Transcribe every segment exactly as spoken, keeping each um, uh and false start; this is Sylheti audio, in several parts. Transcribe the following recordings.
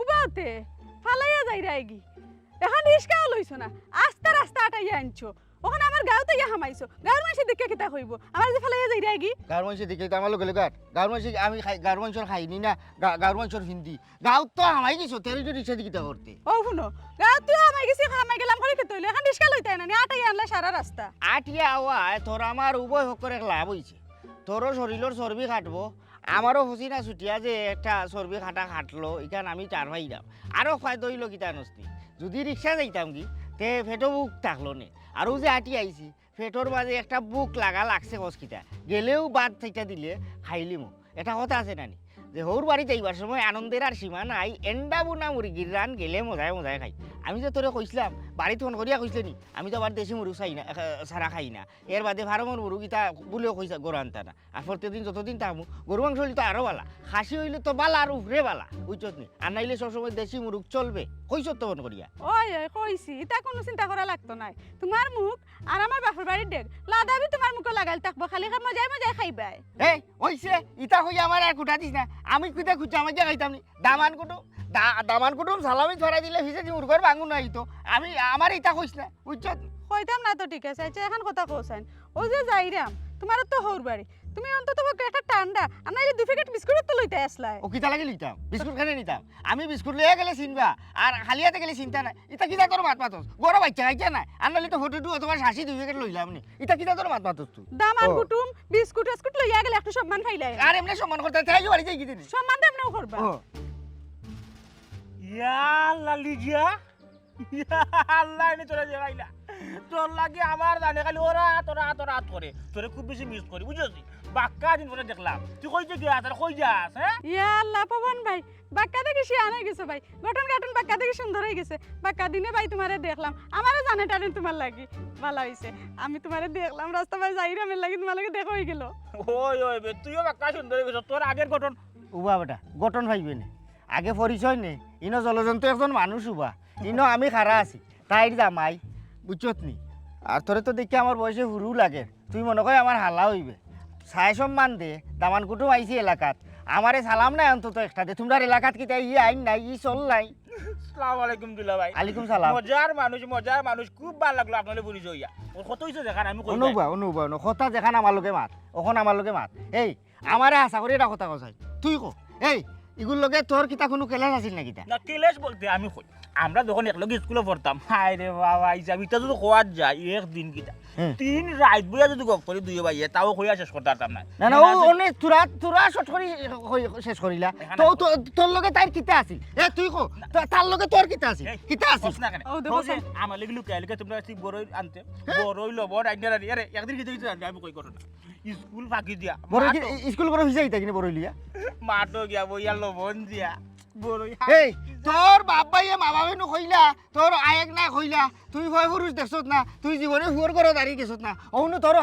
উবাওতে ফালাইয়া যাইরায়গি। এখন রিস্কাও লইছো না, আস্তা রাস্তা আটাইয়া আনছো। ওখানে আমার গাঁওত আইয়া হামাইছো, গাঁওর মানষে দেখিয়া কিতা কইবো? আমারে যে ফালাইয়া যাইরায়গি। গাঁওর মানষে দেখিয়া তো আমার লগে লগে আর। গাঁওর মানষে আমি খাই, গাঁওর মানষর খাইনি না, গা-, গাঁওর মানষর ফিন্দি। গাঁওত তো হামাই গেছো, তেরো জন রিক্সা দি কিতা করতে? ও হুনো, গাঁওত তো হামাই গেছি, হামাই গেলাম করি কিতা অইলো? এখন রিস্কা লইতায় না নি, আটাইয়া আনলা সারা রাস্তা। আটিয়া আওয়ায় তোর আমার উভয় পক্ষর এক লাভ অইছে। তোরও শরীলর চর্বি কাটবো, আমারও হসিনা ছুটিয়া যে একটা চর্বি কাটা কাটলো, ইখান আমি টের পাইলাম। আরো ফায়দা অইলো কিতা নস্তি, যুদি রিক্সা যাইতাম কি, তে পেটো ভুক থাকলো নে। আর অউ যে আটি আইছি, পেটর মাঝে একটা ভুক লাগা লাগছে কস কিতা, গেলেউ ভাত চাইটা দিলে খাইলিমু। এটা কথা আছে না নি, যে হউর বাড়িত যাইবার সময় আনন্দের আর সীমা নাই, এন্ডা বুনা মুরগির রান গেলে মজায় মজায় খাই। আমি যে তোরে কইছলাম, বাড়িত ফোন করিয়া কইছলে নি, আমি তো আবার দেশি মুরগ চাই না, এ, ছাড়া খাই না। এর বাদে ফার্মর মুরগ ইতা বুলেও কইছা গরু আনতা না। আর প্রত্যেকদিন যতদিন থাকমু, গরু মাংস অইলে তো আরো বালা, খাসি অইলে তো বালা আর উপরে বালা, বুঝছত নি? আর নাইলে সবসময় দেশি মুরগ চলবে, কইছত তো ফোন করিয়া। ওই, ওই, কইছি, ইতা কুনু চিন্তা করা লাগতো নায়। তুমার মুখ আর আমার বাপর বাড়ির ডেগ, লাদাবি তুমার মুখো লাগাইল থাকবো, খালি খা-, মজায় মজায় খাইবায়। এই, অইছে, ইতা কইয়া আমার আর কুটা দিস না। আমি কুটা খুঁজছি, আমার যে খাইতাম নি। দামান কুটুম, দা-, দামান কুটুম সালামি ধরাই দিলে ফিছে দি মুরগর বাঙ্গু নাই তো। আমি, আমার ইতা কইস না, বুঝছত? কইতাম না তো, ঠিক আছে। আচ্ছা, এখন কথা কও চাইন। অউ যে যাইরাম, তুমার তো হউর বাড়ি। তুমি অন্তত পক্ষে একটা ঠান্ডা, আর নাইলে দুই প্যাকেট বিস্কুট তো লইতায় আছলায়। ও কিতা লাগি লইতাম? বিস্কুট কেনে নিতাম? আমি বিস্কুট লইয়া গেলে চিনবা, আর খালি আতে গেলে চিনতা না। ইতা কিতা তোর মাত মাতস? গরু বাইচ্চা খাইছে না? আর নাইলে তো ফর্টি টু অথবা শাশি দুই প্যাকেট লইলাম নি। ইতা কিতা তোর মাত মাতস তুই? দামান ও। কুটুম, বিস্কুট টিস্কুট লইয়া গেলে একটু সম্মান পাইলায়। আর এমনে সম্মান করতে, তাই বাড়ি যাই কি দিন? সম্মান তো এমনেও করবা। ও। ইয়া আল্লাহ, লিজিয়া। ইয়া আল্লাহ, এনে তোরা যে খাইলা। তোর লাগি আমার জানে খালি ওরা তোরা তোরা করে। তোরে খুব বেশি মিস করি, বুঝছস নি? বাক্কা দিন পরে দেখলাম। তুই কই যে গিয়া, তোরা কই যাস, হ্যাঁ? ইয়া আল্লাহ, পবন ভাই, বাক্কা দেখি শিয়ান অই গেছো ভাই। গঠন গাঠন বাক্কা দেখি সুন্দর অই গেছে। বাক্কা দিনে ভাই তুমারে দেখলাম। আমারও জানে টানে তুমার লাগি। ভালা অইছে। আমি তুমারে দেখলাম, রাস্তা ভাই যাইরাম, এর লাগি তুমার লগে দেখা অই গেল। ওই, ওই বে, তুইও বাক্কা সুন্দর অই গেছস। তোর আগের গঠন। উবা বেটা, গঠন পাইবে নে। আগে পরিচয় নে। ইনো জলজন্ত একজন মানুষ উবা। ইনো আমি খাড়া আছি। তাইর জামাই, বুঝছত নি? আর তোরে তো দেখি আমার বয়সে হুরু লাগে। তুই মনে কয় আমার হালা অইবে। সায় সম্মান দে, দামান কুটুম আইছি এলাকাত। আমারে সালাম নাই অন্তত একটা দে। তুমরার এলাকাত কিতা ই আইন নাই, ই চল নাই? আসসালামু আলাইকুম দুলা ভাই। আলাইকুম সালাম। মজার মানুষ, মজার মানুষ, খুব ভালা লাগলো আপনার লগে পরিচয় অইয়া। ও কত অইছে যেখান আমি কই অনুবা, অনুবা, অনু, কথা যেখান আমার লগে মাত, অখন আমার লগে মাত। এই, আমারে আশা করি এটা কথা কছাই। তুই ক, এই, ইগুর লগে তোর কিতা কুনু কেলেশ আছিল না কিতা? না, কেলেশ বলতে আমি কই, আমরা যখন একলগে স্কুলো পড়তাম, হায় রে বাবা, হিসাব ইটা যদি কওয়া যায়, একদিন কিতা, হুম। তিন রাইত বইয়া যদি গপ করি দুইও ভাইয়ে, তাও কইয়া শেষ করতে পারতাম না। না, না, ও অনেক তোরা, তোরা শর্ট করি কই শেষ করিলা। এখানে তো, তো, তোর লগে তাইর কিতা আছিল? এ, তুই ক, তা-, তার লগে তোর কিতা আছিল? এই, কিতা আছিল? কস না কেনে? ও, দেখো কও যে, স্যার। আমার লাগি লুকাই লুকাই তোমরা আছি বড়ই আনতে, হ্যাঁ? বড়ই লবণ, আইনা রানি, আরে, একদিন কিতা অইছে জানি, আমি কই ঘটনা। স্কুল ফাঁকি দিয়া। বড়ই কি, মাঠো। স্কুল করে ভিজা দিতা কিনে বড়ই লিয়া? মাঠো গিয়া বইয়া লবণ দিয়া। বড়ই এই, তোর বাপ ভাইয়ে মা বাপে নু কইলা, তোর আয়েক না কইলা, তুই ভয় পুরুষ দেখছত না, তুই জীবনে হুয়ার ঘরো দাঁড়িয়ে গেছত না। অউনু তোর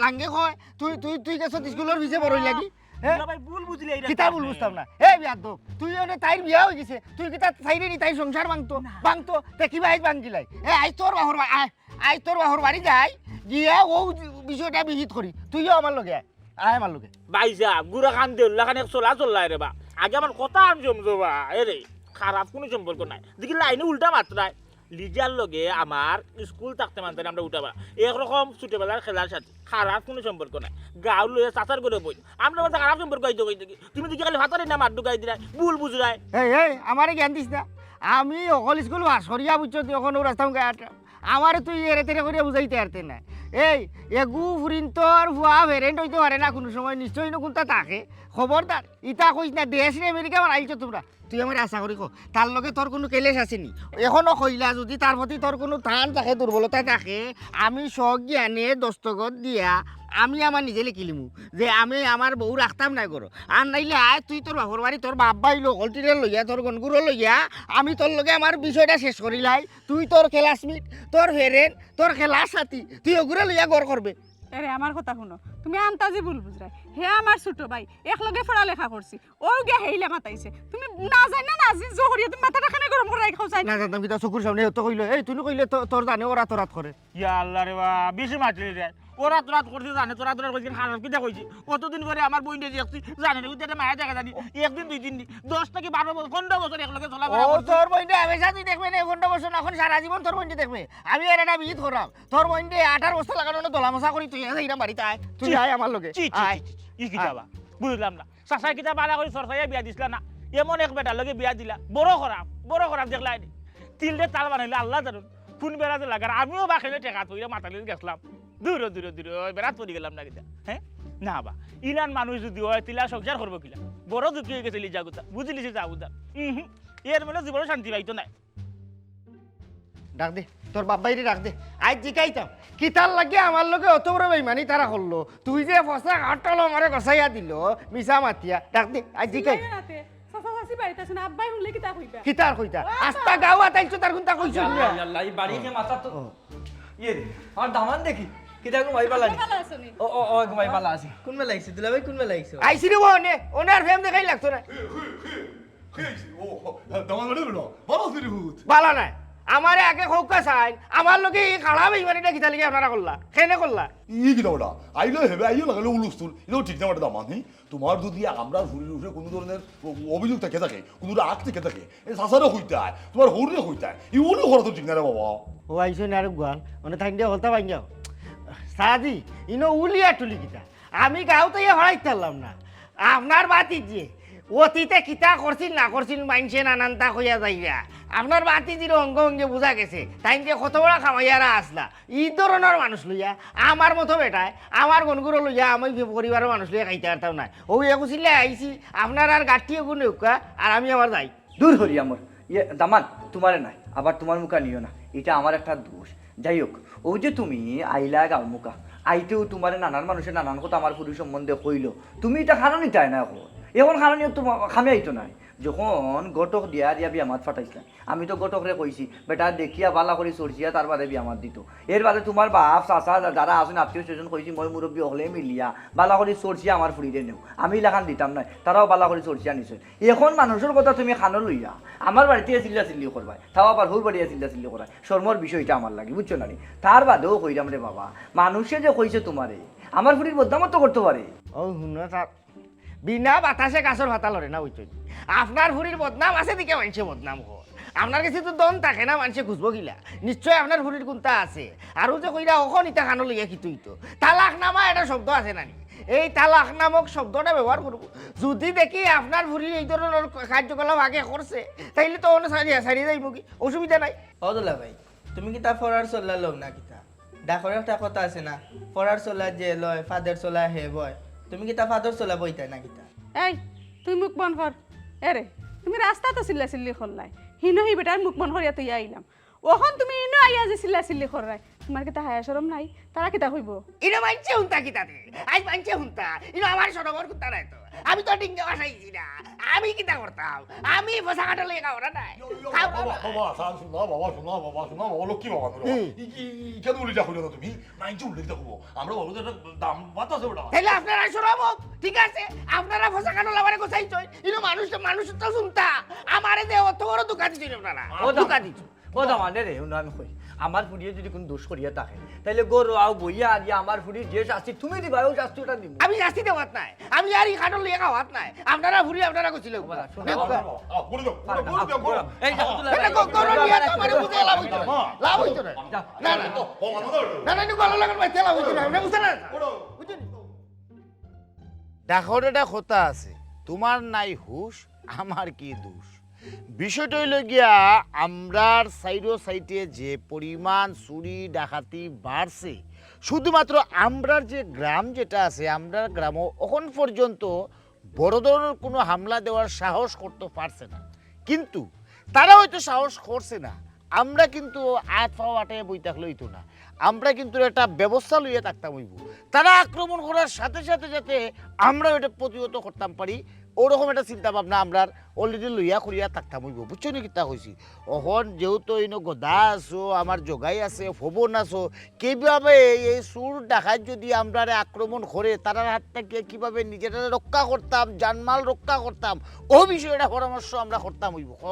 লাঙ্গে কয়, তুই, তুই, তুই গেছত স্কুলর ভিজে বড়ই লাগি? হ্যাঁ? দুলা ভাই ভুল বুঝলে এইটা কিতা ভুল আপনি। বুঝতাম না? এই বিয়াদ্দব, তুই অনে তাইর বিয়া অই গেছে, তুই কিতা চাইরে নি তাইর সংসার ভাঙতো? না। ভাঙতো, তে কিবা আইজ ভাঙিলাই? এ, আইজ তোর বাহর বা-, আয়, আইজ তোর বাহর বাড়ি যাই, গিয়া অউ বিষয়টা বিহিত করি, তুইও আমার লগে আয়। আয় আমার লগে। ভাইসাব, গুড়া খান দেউল্লা খান এক চলা চল্লাই রে বা। আগে আমার কথা আন সমঝো বা। এ রে, খারাপ কুনু সম্পর্ক নাই। দেখি লাইনে উল্টা মাতরায়। লিজার লগে আমার স্কুল থাকতে মানতে আমরা উঠাবা। একরকম ছোটবেলার খেলার সাথে। খারাপ কুনু সম্পর্ক নাই। গাঁও লইয়া চাচার ঘরে বই। আমরা বলতে খারাপ সম্পর্ক অইতো কই থাকি? তুমি দেখি খালি ফাতারি না মাত ঢুকাই দিলায়। ভুল বুঝরায়। এই, এই, আমারে জ্ঞান দিস না। আমি অকল স্কুল পাস করিয়া বুঝছো তুই অখন অউ রাস্তা মুখে আট আমারে তুই এরে তেরে করিয়া বুঝাইতে পারতে না। এই, এগু ফুরিন্তর ফুয়া parent অইতে পারে না কুনু সময়, নিশ্চয়ই না কুনটা থাকে। খবরদার, ইতা কইস না, দেশ রে আমেরিকা বানাইছো তুমরা। তুই আমারে আশা করি ক, তার লগে তোর কুনু কেলেশ আছে নি? অখনো কইলা, যুদি তার প্রতি তোর কুনু টান থাকে, দুর্বলতা থাকে, আমি স্বজ্ঞানে দস্তখত দিয়া আমি আমার নিজে লিখিলিমু যে আমি আমার বউ রাখতাম না ঘরো। আর নাইলে আয় তুই তোর বাপর বাড়ি, তোর বাপ ভাই লোক, হলটিরে লইয়া, তোর গনগুরো লইয়া, আমি তোর লগে আমার বিষয়টা শেষ করিলাই। তুই তোর classmate, তোর parent, তোর খেলার সাথী, তুই অগুরে লইয়া ঘর করবে। এরে, আমার কথা হুনো, তুমি আন্তাজি ভুল বুঝরায়। হে আমার ছোট ভাই, একলগে পড়ালেখা করছি, অউ গিয়া হেইলা মাতাইছে। তুমি না জানি না, না জানি জো করিয়া তুমি মাথাটা কেনে গরম করে না জানতাম কিতা চকুর সামনে তো কইলো, "এই তুই কইলে তো, তোর জানে ওরা তোরাত করে।" ইয়া আল্লাহ রে বা, বেশি মাতিলি রে। ওরা তোরাত করছে জানে, তোরা তোরা কইছিস খারাপ কিতা কইছি? অতদিন পরে আমার বইনরে দেখছি, জানে রে, উদ্ধারে মায়া দেখা জানি। একদিন দুই দিন নি, দশ থেকে বারো বছর, পনেরো বছর একলগে চলা ও, করা করছি। তোর বইনরে হামেশা তুই দেখবে না, পনেরো বছর না, এখন সারা জীবন তোর বইনরে দেখবে। আমি এর একটা বিহিত করাম। তোর বইনরে আটার বস্তা লাগানো না, দলা মশা করি তুই আয়, এরম বাড়িতে আয়। তুই ছি, আয় আমার লগে। ছি, ছি, আয়। ছি, ছি, ই কিতা আয়। বা? বুঝলাম না। চাচায় কিতা বালা করি চরচাইয়া বিয়া দিছলা না? এমন এক বেটার লগে বিয়া দিলা। বড় খারাপ, বড় খারাপ দেখলাই নি। তিলরে তাল বানাইলে আল্লাহ জানুন। কোন বেড়াতে লাগার? আমিও বা খেলে টেকা থইয়া মাতালির গেছলাম। দূর, দূর, দূর, ওই বেড়াত পড়ি গেলাম না কিতা? হ্যাঁ? না বা। ইলান মানুষ যদি হয়, তিলা সংসার করবো কিলা? বড় দুঃখী হয়ে গেছে লিজা গুতা। বুঝলি সে যাবো দা। হুম, এর মানে জীবনে শান্তি পাইতো না। ডাক দে, তোর বাপ ভাইরে ডাক দে। আইজ জিকাইতাম, কিতার লাগি আমার লগে অত বড় বেইমানি তারা করলো? তুই যে ফসা কাটলো আমারে গছাইয়া দিল, মিছা মাতিয়া। ডাক দে, আইজ জিকাই। চিল্লাইও না তে। চাচা চাচি বাড়িত আছে না, আব্বাই শুনলে কিতা কইবা? কিতার কইতা? ও, আস্তা গাঁও আতাইছো তার কুনতা কইছো না? আল্লাহ, আল্লাহ, এই বাড়ি কে মাথা তো ও। ইয়ে রে, আমার দামান দেখি। কিতা ঘুমাই পালা নি? ভালো আছো নি? ও, ও, ও, ঘুমাই পালা আছি। কোন বেলা আইছো? দুলাভাই কোন বেলা আইছো? আইছি রে বনে, ওনার ফেম দেখাই লাগতো না। হে, হে, হে, হে আইছে। ও, দামান বাড়ি বেটা, ভালো আছি রে ভূত। বালা নাই। আমারে আগে কউক্কা চাইন, আমার লগে এই খারাপ বেইমানিটা কিতা লাগি আপনারা করলা? কেনে করলা? ই কিতা বেটা? আইলো হেবে, আইও লাগাইলো হুলুস্থুল। ইটাও ঠিক না বেটা দামান, হি? তোমার যদি আমরার ফুরির উপরে কোনো ধরনের অ-, অভিযোগ থেকে থাকে, কোনো রাগ থেকে থাকে, এ চাচারে কইতায়, তোমার হউররে কইতায়। ই উলি করা তো ঠিক না রে বাবা। ও আইছো না রে গোয়াল, মানে থাইন দিয়া হলতা ভাঙ্গাও। সাদি, ইনো উলিয়া টুলি কিতা? আমি গাঁওত ইয়া হরাইতে পারলাম না। আপনার বাতিজিয়ে অতীতে কিতা করছিল না করছিল, মাইনষে নানানতা কইয়া যাইরা। আপনার বাতিজির অঙ্গ অঙ্গে বুঝা গেছে, তাইন যে কত বড় কামাইয়ারা আছলা। ই ধরনর মানুষ লইয়া, আমার মতো বেটায়, আমার গনগুরু লইয়া, আমি পরিবারর মানুষ লইয়া খাইতে পারতাম না। অউ একুশিলে আইছি, আপনারার গাঠি এগু নেউক্কা, আর আমি আমার যাই। দূর হরি আমর। ইয়ে, দামান, তোমারে নায়, আবার তোমার মুখা নিও না, ইটা আমার একটা দোষ। যাই হোক, অউ যে তুমি আইলা গাঁও মুখা, আইতেউ তোমারে নানান মানুষে নানান কথা আমার ফুরি সম্বন্ধে কইলো, তুমি ইটা কানো নিতায় না অখন। অখন কানো নিও তোমার কামে আইতো নায়। যখন ঘটক দিয়া দিয়া বিয়া মাত ফাটাইছলা, আমি তো ঘটকরে কইছি, বেটা দেখিয়া বালা করি চরচিয়া তার বাদে বিয়া মাত দিতো। এর বাদে তোমার বাপ, চাচা, যা-, যারা আছইন আত্মীয় স্বজন কইছি, মই মুরব্বি অকলে মিলিয়া বালা করি চরচিয়া আমার ফুরিরে নেও। আমি ইলাখান দিতাম নায়, তারাও বালা করি চরচিয়া নিছইন। অখন মানুষর কথা তুমি কানো লইয়া আমার বাড়িত চিল্লা চিল্লি করবায়, তাও আবার হউর বাড়িত চিল্লা চিল্লি করায়। শরমর বিষয় ইটা আমার লাগি, বুঝছো না নি? তার বাদেও কইরাম রে বাবা, মানুষে যে কইছে তোমারে, আমার ফুরির বদনামও তো করতো পারে। ও হুনো স্যার, বিনা বাতাসে গাছর পাতা লড়ে না, বুঝছো নি? আপনার ফুরির বদনাম আছে দিকে মাইনষে বদনাম কর। আপনার গেছে তো ধন থাকে না, মাইনষে খুঁজবো কিলা? নিশ্চয় আপনার ফুরির কুন্তা আছে। আর অউ যে কইরা অখন ইতা কানো লইয়া কিতা অইতো? তালাকনামা একটা শব্দ আছে না নি? এই তালাক নামক শব্দটা ব্যবহার করবো। যদি দেখি আপনার ফুরি এই ধরনর কার্যকলাপ আগে করছে, তাইলে তো অনো ছাড়িয়া, ছাড়িয়া যাইমু কি? অসুবিধা নাই। ও দুলাভাই, তুমি কিতা ফরার চল্লা লও না কিতা? ডাকর একটা কথা আছে না, "ফরার চল্লা যে লয়, ফাদের চল্লা হে বয়।" তুমি কিতা ফাদর চল্লা বইতায় না কিতা? এই, তুই মুখ বন্ধ কর। এরে, তুমি রাস্তাত তো চিল্লা চিল্লি করলায়, হিনো হি বেটার মুখ বন্ধ করিয়া তুই আইলাম। অখন তুমি ইনো আইয়া যে চিল্লা চিল্লি কররায়, তোমার কিতা হায়া শরম নাই? তারা কিতা কইবো? ইনো মাইনষে হুনতা কিতা দে? আইজ মাইনষে হুনতা। ইনো আমার শরমর কুন্তা নাই তো। আমি তো ডিঙ্গে ভাসাইছি না। আমি কিতা করতাম? আমি ফসা কাটলে খাওয়া নাই। ইয়ো, ইয়ো, খাওয়া বাবা, নাই। বাবা, শোনা, বাবা, শোনা, বাবা, শোনা, বাবা, লক্ষ্মী বাবা, ধরো। হুম। ই, ই, ই, কেন উল্লেখ করো না তুমি? মাইনষে উল্লেখ করবো। আমরা বলো তো একটা দাম বাতা আছে ওটা। তাইলে আপনারা শরম হোক, ঠিক আছে? আপনারা ফসা কাটলে আমারে গোসাইছইন। ইনো মানুষ, মানুষ তো হুনতা। আমারে যে অত বড় ধোকা দিছইন আপনারা। ও, ধোকা দিছইন। ও দামান রে, হুনো আমি কই, আমার ফুরিয়ে যদি কুনু দোষ করিয়া থাকে, তাইলে ঘরো আও বইয়া আর ইয়া আমার ফুরির যে শাস্তি তুমি দিবায়, অউ শাস্তি ওটা দিমু। আমি শাস্তি দেওয়াত নায়, আমি আর ই কাটল লইয়া খাওয়াত নায়। আপনারা ফুরি আপনারা কইছিল। ও বাবা, শোনো, দেখো। শোনো, আও, ঘুরে যাও, ঘুরে যাও, ঘুরে যাও, ঘুরে যাও। এই যে, আব্দুল্লাহ না, না, ভাই, ঘ-, ঘরো নিয়া তো আমারে বুঝে লাভ অইতো না। লাভ অইতো না। যাও। না, না। ও, ও, ও, ও, না, না, একটু ভালো লাগার ভাই, লাভ অইতো না। আপনি বুঝছেন না? ওটা। বুঝছেন? দেখো, ওটা একটা কথা আছে, তোমার নাই হুশ, আমার কি দোষ? বিষয়টা অইলো গিয়া, আমরার সাইডো সাইডে যে পরিমাণ চুরি ডাকাতি বাড়ছে, শুধুমাত্র আমরার যে গ্রাম যেটা আছে, আমরার গ্রামও অখন পর্যন্ত বড় ধরনের কোনো হামলা দেওয়ার সাহস করতে পারছে না। কিন্তু তারা হয়তো সাহস করছে না, আমরা কিন্তু আত পাও আটে বই থাকলে অইতো না, আমরা কিন্তু একটা ব্যবস্থা লইয়া থাকতাম অইবো। তারা আক্রমণ করার সাথে সাথে যাতে আমরা ওইটা প্রতিহত করতাম পারি, ওরকম একটা চিন্তা ভাবনা আমরার already লইয়া করিয়া থাকতাম অইবো, বুঝছো নি কিতা কইছি? অখন যেহেতু ইনো গদা আছো, আমার জগাই আছে, ফবন আছো, কিভাবে এই চুর ডাকাইত যদি আমরারে আক্রমণ করে, তারার হাত থাকি কিভাবে নিজেরারে রক্ষা করতাম, জানমাল রক্ষা করতাম, ও বিষয়ে একটা পরামর্শ আমরা করতাম অইবো। ক।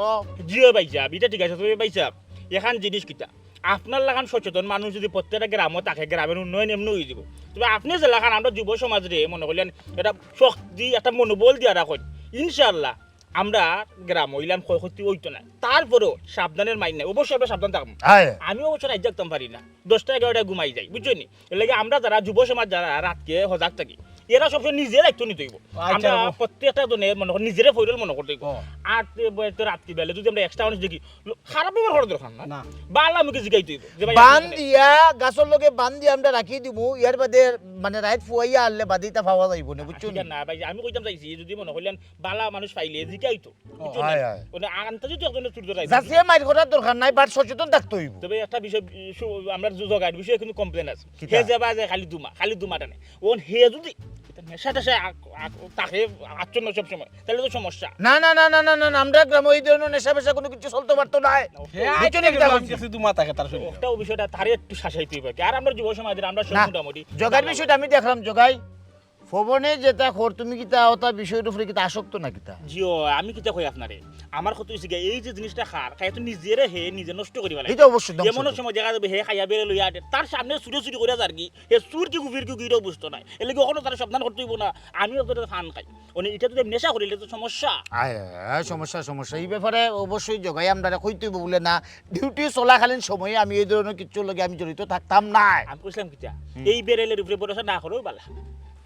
জি অয় ভাইসাব, ইটা ঠিক আছে। তবে ভাইসাব, এখান জিনিস কিতা, আপনার লাখান সচেতন মানুষ যদি প্রত্যেকটা গ্রামো থাকে, গ্রামের উন্নয়ন এমনে অইযিবো। তবে আপনে যেলাখান আমরা যুব সমাজরে মনো করিলান একটা শক্তি, একটা মনোবল দিয়া রাখইন, ইনশাআল্লাহ আমরা গ্রামো ইলান ক্ষয়ক্ষতি অইতো নায়। তারপরেও সাবধানের মাইর নাই, অবশ্যই আমরা সাবধান থাকমু। হ্যাঁ। আমি অবশ্য রাইত জাগতাম পারি না, দশটা এগারোটায় ঘুমাই যাই, বুঝছো নি? এর লাগি আমরা যারা যুব সমাজ, যারা রাইতকে সজাগ থাকি, এরা সবসময় নিজে দায়িত্ব নিতে অইবো। আচ্ছা, আমরা ও। প্রত্যেকটা জনে মনো কর নিজেরে ফয়রল মনো করতে অইবো। ও। আর তে ব-, তো রাইতকে বেলা যদি আমরা extra মানুষ দেখি, লো-, খারাপ ব্যবহার করার দরকার না। না। বালা মুখে জিগাইতে অইবো যে, "ভাই, বান আপনি দিয়া, গাছর লগে বান দিয়া আমরা রাখি দিমু, ইয়ার বাদে মানে রাইত ফুয়াইয়া আনলে বাদে ইতা পাওয়া যাইবো না, বুঝছো নি?" না ভাই, আমি কইতাম চাইছি, যদি মনো করিলান বালা মানুষ পাইলে জিগাইতো, বুঝছো নি? হয়, হয়। মানে আনতে যদি একজনে চুরি ধরাই যাচ্ছে, মাইর করার দরকার নাই, but সচেতন থাকতে অইবো। তবে একটা বিষয়, শু-, আমরা জু-, জগাইর বিষয়ে কিন্তু complain আছে। কিতা? হে যে বাজে খালি দুমা, খালি দুমা টানে। অখন হে যদি ইতা নেশা টেশা আ-, আ-, থাকে আচ্ছন্ন সব সময়, তাইলে তো সমস্যা। না, না, না, না, না, না, না, আমরা গ্রামো এই ধরনের নেশা পেশা কোনো কিছু চলতে পারতো নায়। হে বুঝছো নি আইতে কিতা গেল, কইছি? আমি গেছি দুমা থাকে তার সঙ্গে। ওটাও বিষয়টা তারে একটু শাসাইতে অইবো আর কি। আর আমরা যুব সমাজের আমরা সব না, মোটামুটি জগাইর বিষয়টা আমি দেখলাম, জগাই। ফবনে যেটা কর, তুমি কিতা ওটা বিষয়র উপরে কিতা আসক্ত না কিতা? জি অয়, আমি কিতা কই আপনারে? আমার কথা অইছে গিয়া, এই যে জিনিসটা খার, খাইয়া তো নিজেরে হে নিজে নষ্ট করি ফালায়। এটা অবশ্যই ধ্বংস এমনও করে। সময় দেখা যাবে হে খাইয়া বেড়ে লইয়া আটে, তার সামনে চুরি চুরি করিয়া যার কি, হে চুর কি কুফির কি, ইটাও বুঝতো নায়। এর লাগি অখনো তারে সাবধান করতে অইবো না, আমিও তো ফান খাই। মানে ইটা যদি নেশা করি, ইটা তো সমস্যা। আয়, আয়, আয়, সমস্যা, সমস্যা। এই ব্যাপারে অবশ্যই জগাই আমরারে কইতে অইবো বলে না, duty চলাকালীন সময়ে আমি এই ধরনের কিচ্ছুর লগে আমি জড়িত থাকতাম নায়। আমি কইছিলাম কিতা, হুম। এই বেরেলের উপরে ভরসা না করাউ বালা।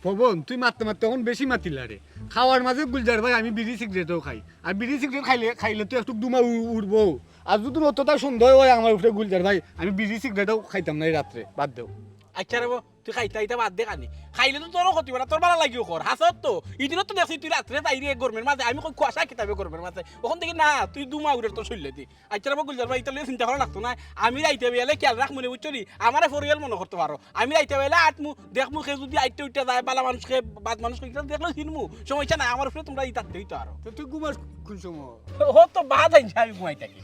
পবন, তুই মাততে মাততে অখন বেশি মাতিলা রে। খাওয়ার মাঝে গুলজার ভাই, আমি বিড়ি সিগারেটও খাই। আর বিড়ি সিগারেট খাইলে, খাইলে তো একটু দুমা উ-, উঠবো। আর যদি অতটা সন্দেহ অয় আমার উপরে গুলজার ভাই, আমি বিড়ি সিগারেটও খাইতাম না এই রাত্রে, বাদ দেও। আচ্ছা রে বা, তুই খাইতা ইতা বাদ দে খানি। খাইলে তো তোরও ক্ষতি অয় না, তোর বালা লাগিও কর। হাছা তো, ইদিনও তো দেখছি তুই রাত্রে যাইরে গরমের মাঝে, আমি কই কুয়াশা কিতাবে গরমের মাঝে। অখন দেখি না, তুই দুমা উড়ের তোর শরীলে দি। আচ্ছা রে বা গুলজার ভাই, ইতা লইয়া চিন্তা করা লাগতো না। আমি রাইতে বেলে খেয়াল রাখমু নে, বুঝছো নি? আমারে ফরিয়াল মনো করতে পারো। আমি রাইতে বেলে আটমু, দেখমু কে যদি আইট্টা উইট্টা যায়, বালা মানুষ কে, বাদ মানুষ কে, ইতা দেখলেও চিনমু। সমস্যা নাই, আমার উপরে তোমরা ই থাকতে অইতো আরো। তো তুই ঘুমাস কোন সময়? ও তো বাদ আইছে, আমি ঘুমাই থাকি।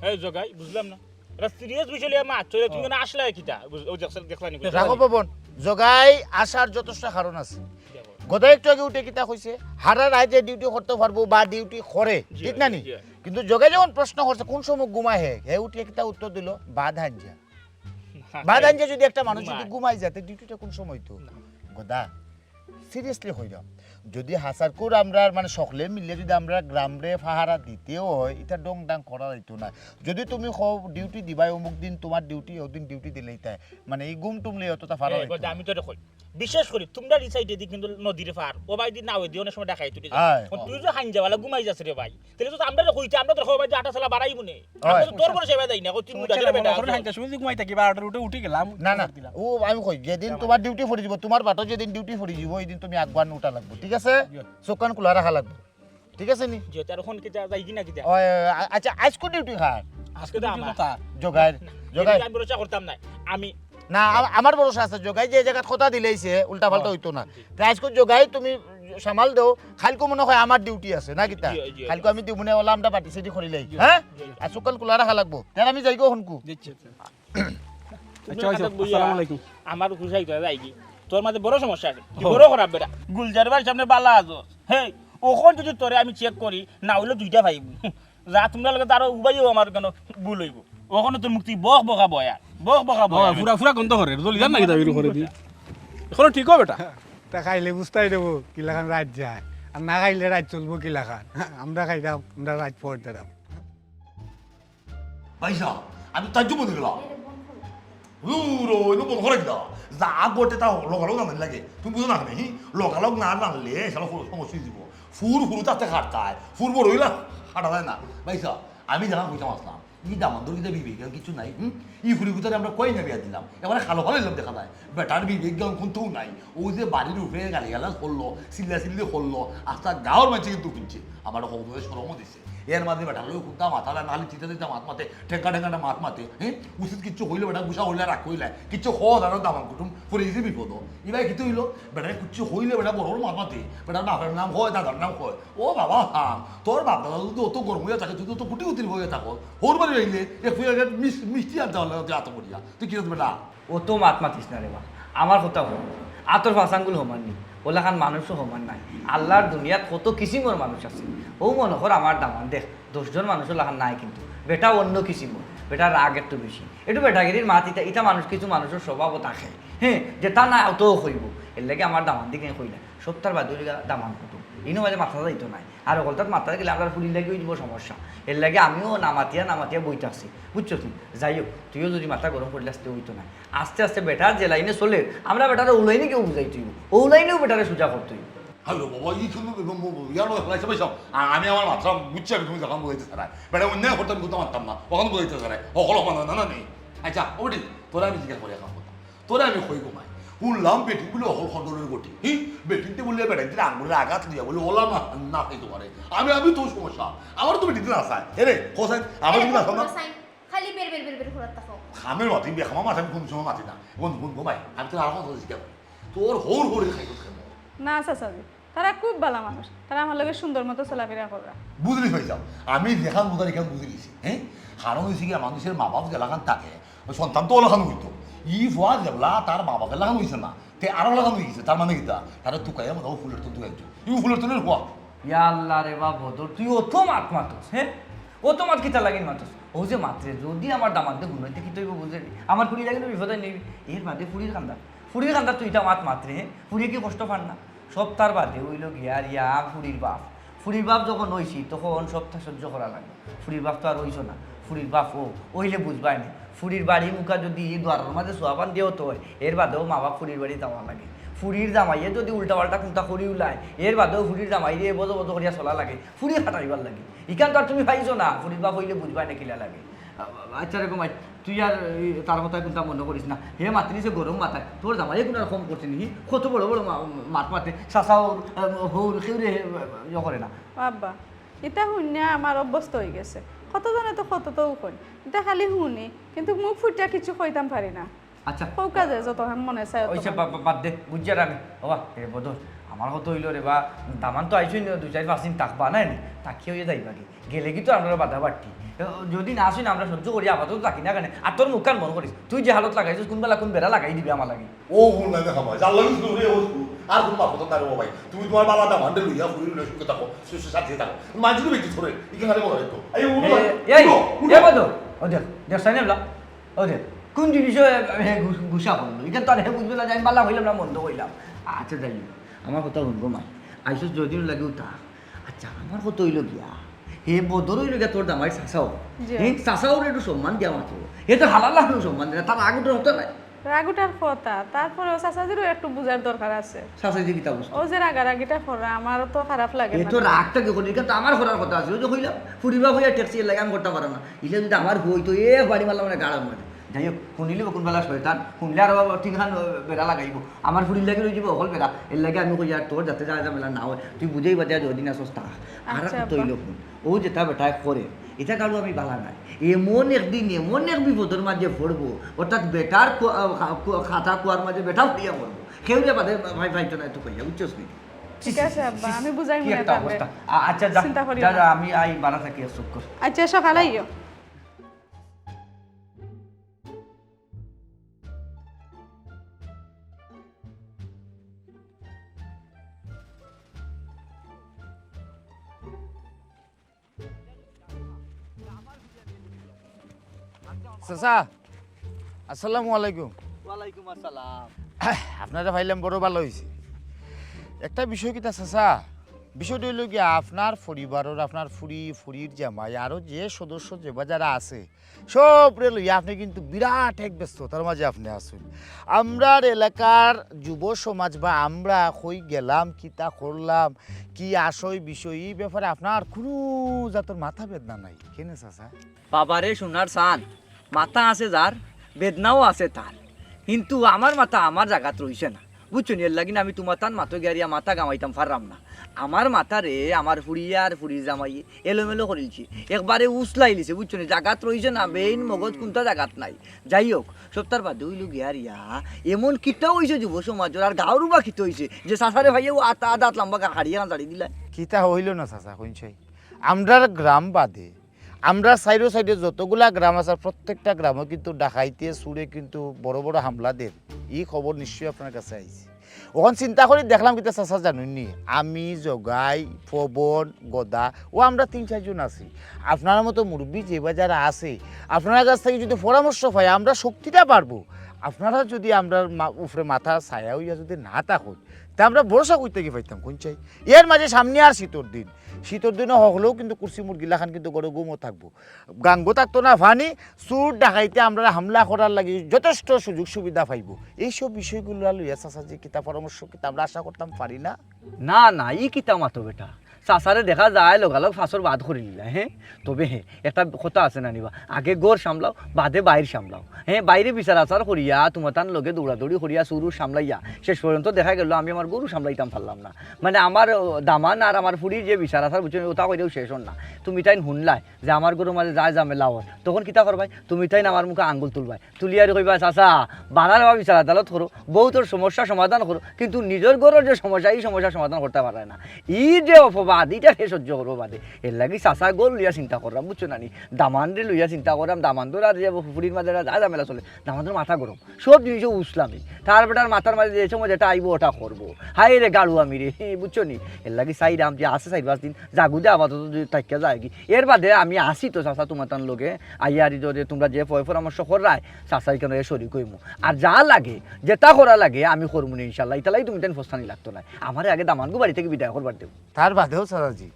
এই জগাই, বুঝলাম না। এটা serious বিষয় লইয়া মাত, চলে তুমি না আসলে কিতা? বুঝ-, ও দেখছ-, দেখলা নি? রাখো পবন, জগাই আসার যথেষ্ট কারণ আছে। দেখো। গদা একটু আগে উঠে কিতা কইছে? হারা রাইত যে duty করতে পারবো বা duty করে, জি, ঠিক না নি? জি। কিন্তু জগাই যখন প্রশ্ন করছে কোন সময় ঘুমায় হে, হে উঠে কিতা উত্তর দিল? বাদ হাঞ্জা। বাদ হাঞ্জা যদি একটা মানুষ যদি ঘুমায়। ঘুমাই যায়, তে duty টা কোন সময় তো? না। গদা, seriously কইরাম, যদি হাছার কুর আমরার মানে সকলে মিলে যদি আমরা গ্রামরে পাহারা দিতেও অয়, ইতা ডং ডাং করা যাইতো না। যদি তুমি কও duty দিবায় অমুক দিন, তোমার duty, ওদিন duty দিলেই তাই, মানে এই ঘুম টুম লইয়া অতটা পারা এ, যাইতো না। আমি তো এটা কই, বিশেষ করি তোমরা এই side এ দি কিন্তু নদীর পার, ও ভাই দি নাও দি অনেক সময় ডাকাই তুলি যায়। হ্যাঁ। এখন তুই যে হাঞ্জাওয়ালা ঘুমাই যাস রে ভাই, তাহলে তো আমরা কইতে, আমরা তো কই ভাই যে আটা চালা বাড়াইবো নে। অয়। আমরা তো তোর ভরসা ভাই যাই না, কই তুই সমস্যা মুজাহির নাই, বেটা মনে করো আছো। হাইটা সময় ঘুমাই থাকি, বারোটার উঠে উঠি গেলাম। না, না, ও আমি কই, যেদিন তোমার duty পড়ি দিব, তোমার বাটো যেদিন duty পড়ি দিব, ওই দিন তুমি আগুয়ান উঠা লাগবো, ঠিক আছে? জি। চোখ কান খোলা রাখা লাগবো, ঠিক আছে নি? জি, তার এখন কিতা যাই কি না কিতা? ওই, আ-, আচ্ছা, আজকে duty কার? আজকে তো duty আমার। কথা। জগাইর, না, জগাইর। এটা আমি ভরসা করতাম না। আমি না, আ-, আমার ভরসা আছে, জগাই যে জায়গাত কথা দিলাইছে, উল্টা পাল্টা জি। হইতো না। জি। তে আজকে জগাই তুমি সামাল দেও, কালকে মনে হয় আমার duty আছে, না কিতা? জি, জি। কালকে আমি দিব না, ওলা আমরা পার্টি সিটি করিলাই, জি, হ্যাঁ? জি। আর চোখ কান খোলা রাখা লাগবো। তার আমি যাই গো হনকু। জি, জি, জি। আচ্ছা, আচ্ছা, আসসালামু আলাইকুম। আমার খুশাই তো যাই কি? তোর মাঝে বড় সমস্যা আছে। তুই ও। বড় খারাপ বেটা। গুলজার ভাইর সামনে বালা আছো। হে, ওখান যদি তোরে আমি check করি, না হইলে দুইটা পাইবো। যা তোমরা লাগে তারও উবাইও আমার কেন ভুল হইবো। ওখানে তোর মুক্তি বক বকা বয়া। বক বকা বয়া। ও, পুরা, পুরা গন্ধ করে। জ্বলি যান নাকি দাবি করে দি? এখনো ঠিক হবে বেটা? তা খাইলে বুঝতাই দেবো কিলাখান রাত যায়। আর না খাইলে রাত চলবো কিলাখান। আমরা খাইতাম, আমরা রাত পর দিতাম। ভাইসাব, আমি তাজ্জুব অই গেলাম। দূর, ওই বন্ধ করে দিলা। যা ঘটে তা লগালগ জানানি লাগে। তুমি বুঝো না কেনে, হি? লগালগ না জানলে শালা পুরো সমস্যা অই যিবো। ফুর ফুরু থাকতে খাটতায়, ফুর বড় অইলা খাটা যায় না। ভাইসাব, আমি যেখান কইতাম আছলাম, ই দামান্দর কিতা বিবেক জ্ঞান কিচ্ছু নাই, হুম? ই ফুরিগুতারে আমরা কই না বিয়া দিলাম, এবারে খালো খালো অইলাম দেখা যায়। বেটার বিবেক জ্ঞান কুন্তাউ নাই। ও যে বাড়ির উপরে গালিগালাজ করলো, চিল্লাচিল্লি করলো, আস্তা গাঁওর মানষে কিন্তু হুনছে। আমার কত শরমও দিছে। এর মাঝে বেটার লগে কুন্তা মাতালা, নালি চিঠা দিতা মাত মাতে, ঠেঙ্গা ঠেঙ্গা মাত মাতে, হ্যাঁ? উচিত কিচ্ছু কইলে বেটা গুসা অইলা, রাগ অইলা, কিচ্ছু কওয়া যায় না, দামান কুটুম, পড়ি গেছে বিপদ। ইবায় কিতা অইলো? বেটারে কিচ্ছু কইলে বেটা বড় বড় মাত মাতে, বেটার বাপের নাম কয়, দাদার নাম কয়। ও বাবা, হাম, তোর বাপ দাদা যদি অত গরম অইয়া থাকে, তুই তো অত কুটি কুটির অইয়া থাকো, হউর বাড়ি আইলে এক ফুয়া এক মিস-, মিষ্টি আনতে পারলে তুই আত করিয়া, তুই কিতা বেটা? অত মাত মাতিস না রে বা, আমার কথা হুন, আতর পাঁচ আঙ্গুল সমান নি, অলাখান মানুষও সমান নায়। আল্লার দুনিয়াত কত কিসিমর মানুষ আছে। অউ মনো কর আমার দামান দেখ, দশ জন মানুষর লাখান নায় কিন্তু, বেটা অন্য কিসিমর, বেটার রাগ একটু বেশি, একটু বেটাগিরির মাত, ইতা, ইতা মানুষ, কিছু মানুষর স্বভাবও থাকে, হ্যাঁ, যেতা নায় অতাও কইবো। এরলাগি আমার দামান দিগরে কইলাম, সপ্তাহর বাদে অইলো গিয়া দামান কুটুম, ইনো মাঝে মাতা যাইতো নায়। আর অকলতাত মাতা গেলে আমরার ফুড়ির লাগিও অইযিবো সমস্যা। এরলাগি আমিও না মাতিয়া না মাতিয়া বই থাকছি, বুঝছস নি? যাই হোক, তুইও যদি মাথা গরম করিলাস তে অইতো নায়। আস্তে আস্তে বেটার যে লাইনে চলের, আমরা বেটারে অউ লাইনে কেউ বুঝাইতে অইবো, অউ লাইনেও বেটারে সুজা করতে অইবো। হ্যালো বাবা, ই তুমি ইয়ার মধ্যে ফেলাইছো ভাই সব। আ-, আমি আমার মাথা বুঝছি, আমি তুমি যখন বুঝাইতে চাইরায়। বেটা অন্যায় করতাম, করতাম পারতাম না, অখন বুঝাইতে চাইরায়। হকল অপমান না, না, নেই। আচ্ছা, ও বেটি, তোরা আমি জিজ্ঞাসা করি এখন কথা। তোরা আমি কই ঘুমাই। শুনলাম বেটি বলে হকল খন্ডলের গটি। হি, বেটিতে বললে বেটা দিলে আঙ্গুলের আঘাত দিয়া বলে ওলা না, না খাইতে পারে। আমি, আমি তো সমস্যা। আমার তো বেটিতে না চায়। এরে, হোসেন, আমার যদি না চায় না। খালি বের বের বের বের করার তাকো। খামের মাটি বেখামা মাছ আমি কোন সময় মাতি না। বন্ধু, বন্ধু, ভাই, আমি তো আর কথা জিজ্ঞাসা করি। তোর হৌর হৌরে খাই কেন? না, চাচাজি, তারা খুব ভালা মানুষ, তারা আমার লগে সুন্দর মতো চলাফেরা কররা। বুঝলি হয়ে যাও, আমি যেখান বুঝার এখান বুঝে গেছি, হ্যাঁ? কারণ হয়েছে কি, মানুষের মা বাপ যেলাখান থাকে, ওই সন্তান তো ওলাখান হইতো। ই ফুয়া যেবলা তার মা বাপের লাখান হইছে না, তে আরো লাখান হয়ে গেছে। তার মানে কিতা? তারা তুকাইয়া মনে হয় ফুলের তো দুই একজন, ইউ ফুলের তো ফুয়া। ইয়া আল্লাহ রে বা বদর, তুই অত মাত মাতস, হ্যাঁ? অত মাত কিতা লাগিন মাতস? ও যে মাতরে, যদি আমার দামাদে হুনইতে কিতা অইবো বুঝে নি? আমার ফুড়ি লাগিন বিপদে নেই। এর বাদে ফুড়ির কান্দা, ফুড়ির কান্দা তুই ইতা মাত মাতরে, হ্যাঁ? ফুড়িয়ে কি কষ্ট পার না? সপ্তাহর বাদে অইলো গিয়া আর ইয়া ফুড়ির বাপ। ফুড়ির বাপ যখন অইছি, তখন সপ্তাহ সহ্য করা লাগে। ফুড়ির বাপ তো আর অইছো না, ফুড়ির বাপ ও, অইলে বুঝবায় নি। ফুড়ির বাড়ি মুখা যদি দুয়ারর মাঝে সোয়াবান দিয়েও তো হয়, এর বাদেও মা বাপ ফুড়ির বাড়ি যাওয়া লাগে। ফুড়ির জামাইয়ে যদি উল্টা পাল্টা কুন্তা করি উলায়, এর বাদেও ফুড়ির জামাইরে বজো বজো করিয়া চলা লাগে, ফুড়ি খাটাইবার লাগে। ইখান তো আর তুমি পাইছো না, ফুড়ির বাপ অইলে বুঝবায় না কিলা লাগে। আ-, আচ্ছা রে ঘুমাই, তুই আর এই তার কথায় কুন্তা মনো করিস না। হে মাতলি যে গরম মাথায়, তোর জামাইয়ে কুনো আর কম করছে নি? কত বড় বড় মা-, মাত মাতে, চাচা হউর, আ, হউর, কেউরে, আ, ইয়ে করে না। আব্বা, ইতা হুনিয়া আমার অভ্যস্ত অই গেছে। কতজনে তো কত তো কইন, ইতা খালি হুনি, কিন্তু মুখ ফুটিয়া কিছু কইতাম পারি না। আচ্ছা। কউক্কা যে যতখান মনে চায় অইছে, অতখান। বা-, বা-, বাদ দে, বুঝছি আর আমি। বাবা, এ বদর, আমার কথা অইলো রে বা, দামান তো আইছইন, দুই চাইর পাঁচ দিন থাকবা নায় নি, থাকিয়া অইয়া যাইবা গি। গেলে কি তো আমরা বাধা বাড়তি। এ, যদি না আসইন, আমরা সহ্য করি, আপাতত থাকি না কেনে? আর তোর মুখখান বন্ধ করিস। তুই যে হালত লাগাইছস, কুন বেলা কুন বেড়া লাগাই দিবি আমার লাগি। ও হুন না দেখা ভাই, জাল্লা কিছু রে ও। আর কুন বাপ কথা না রে ও ভাই। তুমি তুমার বালা দামান্দরে লইয়া ফুড়ি লইয়া সুখে থাকো, সুখে শান্তিতে থাকো। মাঝে তো বেটি ধরে, ইখান খালি বলা হইতো। এই ও এ, ভাই, এই, উঠো, উঠো। এ বদর, ও দেখ, দেখ সাইনে বলা। ও দেখ, কুন জিনিসে হে গু-, গুসা করলো? ইখান তো আর হে বুঝবে না যে আমি বালা কইলাম না মন্দ কইলাম। আচ্ছা, যাই হোক, আমার কথা হুনবো মাই। আইসস যদিন লাগেও তা। আচ্ছা, আমার কথা অইলো গিয়া, হে বদর অইলো গিয়া তোর জামাইর চাচাও। জি। হে চাচাওরে একটু সম্মান দিয়া মাতো। হে তো হালার লাখান সম্মান দেয় না, তার রাগ উঠার কথা নাই। রাগ উঠার কথা, তারপরেও চাচাজিরও একটু বুঝার দরকার আছে। চাচাজি কিতা বুঝতো? ও যে রাগারাগিটা করে, আমারও তো খারাপ লাগে এ না। তো রাগটা কি করি? ইখান তো আমার করার কথা আছে, ওই যে কইলাম, ফুড়ির বাপ অইয়া ঠেকছি, এর লাগি আমি করতাম পারলাম না। ইলে যদি আমার হইতো, এ বাড়ি মারলাম মানে গাড়ার মাঝে। যাই হোক, হুনিলে কুন বেলা শয়তান, হুনলে আরো তিনখান বেড়া লাগাইবো। আমার ফুড়ির লাগি রইযিবো হকল বেড়া, এর লাগি আমি কই আর তোর যাতে যা ঝামেলা না হয়, তুই বুঝাইবা দিয়া যতদিন আছস তা। আর আচ্ছা, তো আব্বা। অইলো কুন, ও যেটা বেটায় করে, ইটা কারো আমি বালা নাই। এমন একদিন এমন এক বিপদর মাঝে পড়বো, অর্থাৎ বেটার কু-, আ, খা-, কু-, খাতা কুয়ার মাঝে বেটা পড়িয়া পড়বো। কেউরে বাদে ভাই ভাই তো নাই তো কইয়া, বুঝছস নি? ঠিক আছে আব্বা, আমি বুঝাই কি মনে একটা তারপরে। অবস্থা। আ-, আচ্ছা, যা, চিন্তা করিও যা, না। যা, আমি আই বারা থাকি, এক চক্কর। আচ্ছা, সকালে আইও। চাচা, আসসালামু আলাইকুম। ওয়ালাইকুম আসসালাম। আপনারে পাইলাম, বড় ভালা অইছে। একটা বিষয় কিতা চাচা, বিষয়টা অইলো কি, আপনার পরিবারর, আপনার ফুড়ি, ফুড়ির জামাই, আরো যে সদস্য যে বা যারা আছে, সবরে লইয়া আপনি কিন্তু বিরাট এক ব্যস্ততার মাঝে আপনি আছইন। আমরার এলাকার যুব সমাজ বা আমরা কই গেলাম, কিতা করলাম, কি আশয় বিষয়, ই ব্যাপারে আপনার কুনু জাতর মাথা বেদনা নাই। কেনে চাচা? বাবারে সোনার চান, মাথা আছে যার, বেদনাও আছে তার, কিন্তু আমার মাথা আমার জাগাত রইছে না। বুঝছো নি? এর লাগি না আমি তুমার তান মাতো গিয়ারিয়া মাথা ঘামাইতাম পাররাম না। আমার মাথারে আমার ফুড়িয়ে আর ফুড়ির জামাইয়ে এলোমেলো করিলছে, একবারে উসলাইলিছে, বুঝছো নি? জাগাত রইছে না, বেইন মগজ কুনটা জাগাত নাই। যাই হোক, সবতার বাদে অইলো গিয়ারিয়া, এমন কিতা অইছে যুব সমাজর আর গাঁওর বা কিতা অইছে যে চাচারে ভাইয়ে ও আত আদাত লম্বা গা-, হাড়ি আন জাড়ি দিলা? কিতা অইলো না চাচা, কইন চাই? আমরার গ্রাম বাদে, আমরার সাইডো সাইডে যতগুলা গ্রাম আছে, প্রত্যেকটা গ্রামো কিন্তু ডাকাইতে, চুরে কিন্তু বড় বড় হামলা দের। ই খবর নিশ্চয়ই আপনার কাছে আইছে। অখন চিন্তা করি দেখলাম কিতা চাচা জানইন নি, আমি, জগাই, পবন, গদা, ও আমরা তিন চাইরজন আছি। আপনারার মতো মুরব্বি যে বাজার আছে, আপনারার কাছ থাকি যুদি পরামর্শ পাই, আমরা শক্তিটা বাড়বো। আপনারা যুদি আমরার মা-, উপরে মাথার ছায়া অইয়া যুদি না থাকইন, তে আমরা ভরসা কই থাকি পাইতাম, কইন চাই? এর মাঝে সামনে আর শীতর দিন, শীতর দিনো হকলেউ কিন্তু কুরসি মুরগি লাখান কিন্তু ঘরো ঘুমো থাকবো, গাঙ্গো থাকতো না পানি, চুর ডাকাইতে আমরারে হামলা করার লাগি যথেষ্ট সুযোগ সুবিধা পাইবো। এইসব বিষয়গুলা লইয়া চাচাজি কিতা পরামর্শ কিতা আমরা আশা করতাম পারি না? না, না, ই কিতা মাতো বেটা? চাচারে দেখা যায় লগালগ ফাঁসর বাদ করি নিলা, হে? তবে হে, একটা কথা আছে না নিবা, আগে ঘর সামলাও, বাদে বাইর সামলাও। হে, বাইরে বিচার আচার করিয়া, তুমার তান লগে দৌড়াদৌড়ি করিয়া, চুরু সামলাইয়া, শেষ পর্যন্ত দেখা গেল আমি আমার গরু সামলাইতাম পারলাম না। মানে আমার, ও, দামান আর আমার ফুড়ি যে বিচার আচার, বুঝছো নি, ওটা কইলেও শেষ অর না। তুমি তাইন হুনলায় যে আমার ঘরর মাঝে যায় ঝামেলা অর, তখন কিতা করবায়? তুমি তাইন আমার মুখে আঙ্গুল তুলবায়, তুলিয়ারি কইবায়, "চাচা, বাড়ার বা বিচার আদালত করো, বউতর সমস্যা সমাধান করো, কিন্তু নিজর ঘরর যে সমস্যা, ই সমস্যা সমাধান করতা পাররায় না।" ই যে অপবাদ, ইটা হে সহ্য করবো বাদে। এর লাগি চাচা ঘর লইয়া চিন্তা কররাম, বুঝছো না নি? দামানরে লইয়া চিন্তা কররাম, দামান্দর আর যে ফুড়ির মাঝে যা ঝামেলা চলে, দামান্দর মাথা গরম। সব জিনিসও উসলামি। তার বেটার মাথার মাঝে যে সময় যেটা আইবো, ওটা করবো। হায় রে গাড়ু আমি রে, হে, বুঝছো নি? এর লাগি চাইরাম যে আছে চাইর পাঁচ দিন, যাগুদে আপাতত যদি থাকিয়া যায়গি। এর বাদে আমি আছি তো চাচা তুমার তান লগে। আইয়া আর যদি তুমরা যে পয় পরামর্শ কররায়, চাচা ইখানো এ শরিক অইমু। আর যা লাগে, যেটা করা লাগে, আমি করমু নি ইনশাল্লাহ। ইতালাই তুমি তাইন ফস্তানি লাগতো নায়। আমারে আগে দামানগু বাড়ি থাকি বিদায় করবার দেও। তার বাদেও চাচাজি,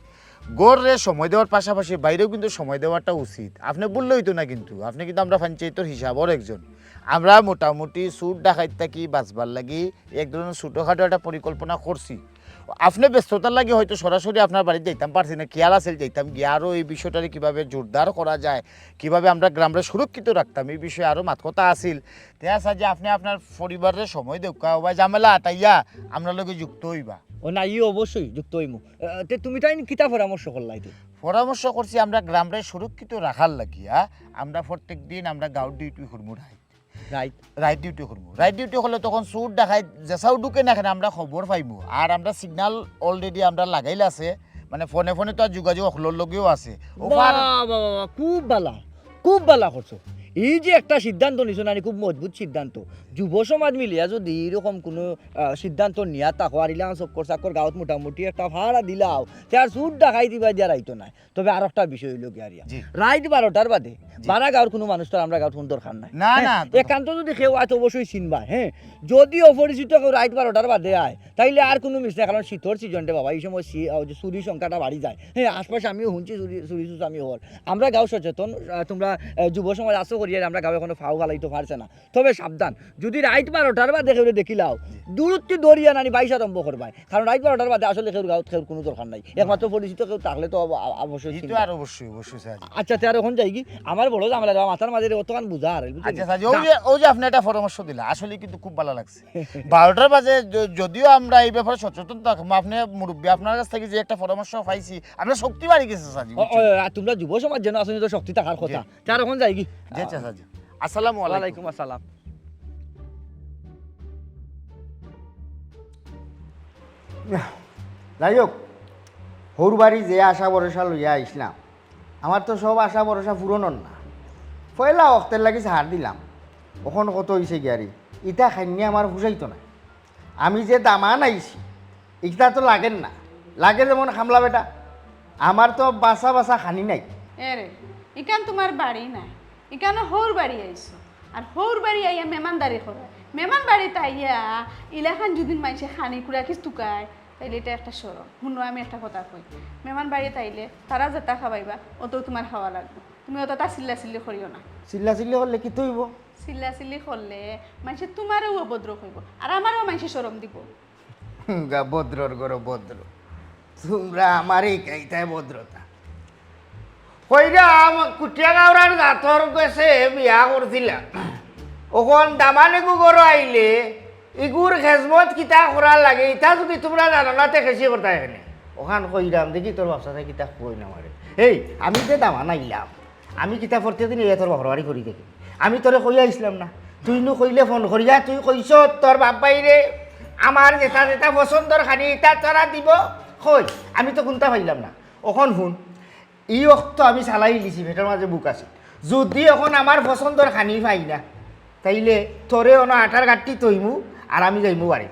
ঘররে সময় দেওয়ার পাশাপাশি বাইরেও কিন্তু সময় দেওয়াটা উচিত। আপনে বললে অইতো না কিন্তু, আপনে কিন্তু আমরা পঞ্চায়েতর হিসাবর একজন। আমরা মোটামুটি চুর ডাকাইত থাকি বাঁচবার লাগি এক ধরনের ছোটোখাটো একটা পরিকল্পনা করছি। আপনে ব্যস্ততার লাগি হয়তো সরাসরি আপনার বাড়িত যাইতাম পারছি না, খেয়াল আছিল যাইতাম গিয়া আরও এই বিষয়টারে কিভাবে জোরদার করা যায়, কিভাবে আমরা গ্রামরে সুরক্ষিত রাখতাম, এই বিষয়ে আরও মাত কথা আছিল। তে আচ্ছা যে আপনে আপনার পরিবাররে সময় দেউক্কা, ওবায় ঝামেলা আটাইয়া আমরার লগে যুক্ত অইবা। ও না, ই অবশ্যই যুক্ত অইমু। আহ, তে তুমি তাইন কিতা পরামর্শ করলায় তে? পরামর্শ করছি আমরা গ্রামরে সুরক্ষিত রাখার লাগিয়া, আমরা প্রত্যেক দিন আমরা গাঁওর ডিউটি করমু রাইত। রাইত? রাইত ডিউটি করমু। রাইত ডিউটি করলে তখন চুর ডাকাইত যেসাও ঢুকে না কেনে আমরা খবর পাইমু। আর আমরা signal already আমরা লাগাইল আছে, মানে ফোনে ফোনে তো আর যোগাযোগ অকলর লগেও আছে। ও বাহ, পার- বাহ, বাহ, বাহ, খুব ভালা, খুব ভালা করছো। এই যে একটা সিদ্ধান্ত নিছো না নি, খুব মজবুত সিদ্ধান্ত। যুব সমাজ মিলিয়া যদি এইরকম কোনো, আহ, সিদ্ধান্ত নিয়া থাকো, আর ইলান চক্কর চাক্কর গাঁওত মোটামুটি একটা ফাড়া দিলাও, তে আর চুর ডাকাইত ইবায় দিয়া রাইতো নায়। তবে আর একটা বিষয় অইলো গিয়ারিয়া, জি। রাইত বারোটার বাদে জি। বারা গাঁওর কোনো মানুষ তো আর আমরা গাঁওত কোনো দরকার নাই। না, হ্যাঁ, না, তো একান্ত যদি কেউ আয় তো অবশ্যই চিনবা, হ্যাঁ। যদি অপরিচিত কেউ রাইত বারোটার বাদে আয়, তাইলে আর কোনো মিস নাই, কারণ শীতর সিজনটা বাবা, এই সময় সি-, আহ, যে চুরির সংখ্যাটা বাড়ি যায়। হ্যাঁ, আশপাশে আমিও হুনছি চুরি, চুরি চুচামি অর। আমরা গাঁও সচেতন, আহ, তুমরা, আহ, যুব সমাজ আছো করিয়া আমরা গাঁওয়ে কোনো ফাও ফালাইতো পারছে না। তবে সাবধান, যদি রাইত বারোটার বাদে কেউরে দেখিলাও, জি। দূরত্বে দৌড়িয়া নানি বাইশ আরম্ভ করবায়, কারণ রাইত বারোটার বাদে আসলে কেউর গাঁওত কেউর কোনো দরকার নাই, একমাত্র পরিচিত কেউ থাকলে তো অব-, আ-, অবশ্যই ই তো চিনবা। আর অবশ্যই, অবশ্যই স্যার। আচ্ছা, তে আর অখন যাইগি, আমার বড় ঝামেলা রে, মাথার মাঝে রে অতখান বুঝা আর, বুঝছো নি? আচ্ছা স্যার, ওই যে, ওই যে আপনে একটা পরামর্শ দিলা, আসলে কিন্তু খুব ভালা লাগছে। বারোটার বাজে য-, যদিও আমরা এই ব্যাপারে সচেতন থাকমু, আপনে মুরব্বি, আপনার কাছ থাকি যে একটা পরামর্শ পাইছি, আমরা শক্তি বাড়ি গেছে স্যার, ও, বুঝছো? ও, আর তুমরা যুব সমাজ যেন আসলে তো শক্তি থাকার কথা। জি। তে আর অখন যাইগি? জি, আচ্ছা স্যার, জি। আসসালামু আলাইকুম। ওয়ালাইকুম আসসালাম। যাই হোক, হউর বাড়ি যে আশা ভরসা লইয়া আইছলাম, আমার তো সব আশা ভরসা পূরণ অর না। পয়লা অক্তের লাগি ছাড় দিলাম, অখন কত অইছে গিয়ারি, ইতা খাইন্নি আমার পুষাইতো না। আমি যে দামান আইছি, ইতা তো লাগের না, লাগে যেমন খামলা বেটা, আমার তো বাসা বাসা খানি নাই। এরে, ইখান তুমার বাড়ি নায়, ইখানো হউর বাড়ি আইছো, আর হউর বাড়ি আইয়া মেহমানদারি করো। মেহমান বাড়িত আইয়া ইলাখান যদি মাইনষে খানি কুড়া কিস তুকায়, তাইলে ইটা একটা শরম। হুনো, আমি একটা কথা কই, মেহমান বাড়িত আইলে তারা যেটা খাবাইবা, অতাউ তুমার খাওয়া লাগবো। তুমি অতটা চিল্লাচিল্লি করিও না। চিল্লাচিল্লি করলে কিতা অইবো? চিল্লাচিল্লি করলে মাইনষে তুমারেও অভদ্র কইবো, আর আমারেও মাইনষে শরম দিবো। গা ভদ্রর ঘরো ভদ্র। তুমরা আমারে হিকাইতায় ভদ্রতা। কইরাম, কুটিয়া গাওরার জাতর গেছে বিয়া করছিলাম। অখন দামানেগু ঘরো আইলে ইগুর খেজমত কিতা করার লাগে, ইতা যুদি তুমরা জানো না, তে খেশি করতা এখানে। অখান কইরাম, দেখি তোর বাপ চাচায় কিতা কইন আমারে। এই, আমি যে দামান আইলাম, আমি কিতা পরতেক দিন ইয়া তোর বাপর বাড়ি করি দেখি? আমি তোরে কইয়া আইছলাম না? তুই নু কইলে ফোন করিয়া, তুই কইছস তোর বাপ ভাইরে, আমার যেটা যেটা পছন্দর খানি, ইটা তারা দিব। কই, আমি তো কুনতা পাইলাম না। অখন হুন, ই অক্ত আমি চালাই লিছি, পেটর মাঝে ভুক আছে। যুদি অখন আমার পছন্দর খানি পাই না, তাইলে তোরে অনো আটার গাঠি থইমু, আর আমি যাইমু বাড়ি।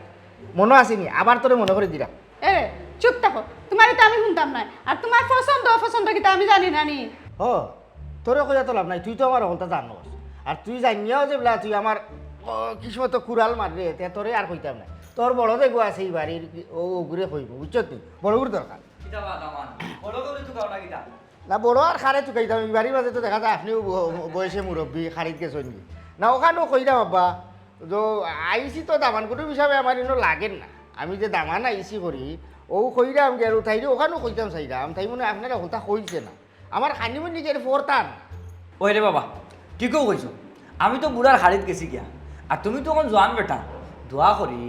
মনো আছে নি? আবার তোরে মনো করি দিরাম। এ, চুপ থাকো। তুমারে তো আমি হুনতাম নায়। আর তুমার পছন্দ অপছন্দ কিতা আমি জানি না নি? ও, তোরে কইয়া তো লাভ নাই, তুই তো আমার হকলতা জানোস। আর তুই জানিয়াও যেবলা তুই আমার, ও, কিসমতো কুড়াল মাররে, তে তোরে আর কইতাম নায়। তোর বড় যেগু আছে ই বাড়ির, ও, অগুরে কইমু, বুঝছত নি? বড়গুর দরকার। কিতা বা দামান? বড় করে তুকাও না কিতা? না, বড় আর কারে তুকাইতাম, ই বাড়ির মাঝে তো দেখা যায় আপনেও ব-, বয়সে মুরব্বি, খারিত গেছইন নি। না, অখানও কইরাম আব্বা, তো আইছি তো দামান কুটুম হিসাবে আমার ইনো লাগের না। আমি যে দামান আইছি করি, অউ কইরাম গিয়া আর তাইরে অখানও কইতাম চাইরাম, তাই মনে অয় আপনারে হকলতা কইছে না। আমার খানি মুনি গিয়া ফরতাম। ওই রে বাবা, ঠিকউ কইছো। আমি তো বুড়ার খারিত গেছি গিয়া, আর তুমি তো অখন জোয়ান বেটা। দোয়া করি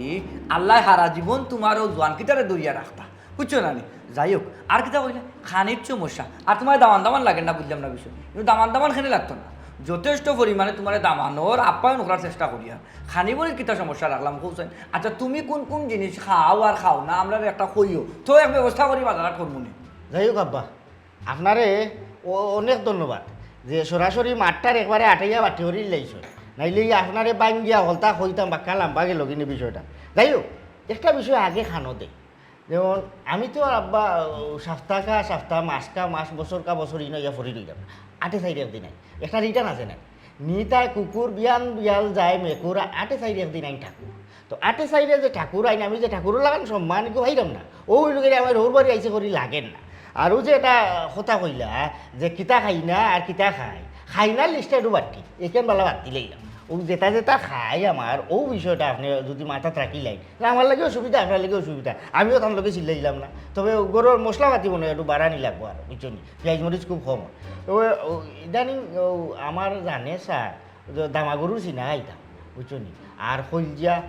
আল্লায় হারা জীবন তুমার অউ জোয়ান কিতারে ধরিয়া রাখতা। বুঝছো না নি? যাই হোক, আর কিতা কইলে? খানির সমস্যা। আর তুমারে দামান দামান লাগের না, বুঝলাম না বিষয়। কিন্তু দামান দামান কেনে লাগতো না। যথেষ্ট পরিমাণে তুমারে দামানর আপ্যায়ন করার চেষ্টা করিয়ার। খানি বড়ির কিতা সমস্যা রাখলাম, কও চাইন? আচ্ছা, তুমি কুন কুন জিনিস খাও আর খাও না, আমরারে একটা কইও। তো এক ব্যবস্থা করি বাজারহাট করমু নে। যাই হোক আব্বা, আপনারে অ-, অনেক ধন্যবাদ যে সরাসরি মাতটার একবারে আটাইয়া বাটি করি লাইছো। নাইলে ই আপনারে ভাঙ্গিয়া হকলতা কইতাম, বাক্কা লাম্বা গেলোগি নে বিষয়টা। যাই হোক, একটা বিষয় আগে কানো দেই। যেমন আমি তো আব্বা, ও, সাপ্তা কা সাপ্তা, মাস কা মাস, বছর কা বছর ইনো ইয়া পড়ি রইলাম। আটে চাইরে একদিন আই। একটা return আছে না? নিতায় কুকুর, বিয়ান বিয়াল যায় মেকুর, আটে চাইরে একদিন আই ঠাকুর। তো আটে চাইরে যে ঠাকুর আইন, আমি যে ঠাকুরর লাখান সম্মান ইগু পাইরাম না। অউ অইলো গিয়া আমার হউর বাড়ি আইছে করি লাগের না। আর অউ যে এটা কথা কইলা যে কিতা খাই না আর কিতা খাই, খাই না list টা একটু বাদ দি, এখান বালা বাদ দিলাইলাম। অউ যেটা যেটা খাই আমার, অউ বিষয়টা আপনে যুদি মাথাত রাখিলাইন, না, আমার লাগি অসুবিধা, আপনার লাগি অসুবিধা। আমিও তার লগে চিল্লাইলাম না। তবে ঘরর মশলাপাতি মনে অয় একটু বাড়ানি লাগবো আর, বুঝছো নি? পিয়াজ মরিচ খুব কম অয়। তবে ও ইদানিং ও আমার জানে স্যার, যে দামা গরুর সিনা খাইতাম, বুঝছো নি? আর কইলজা,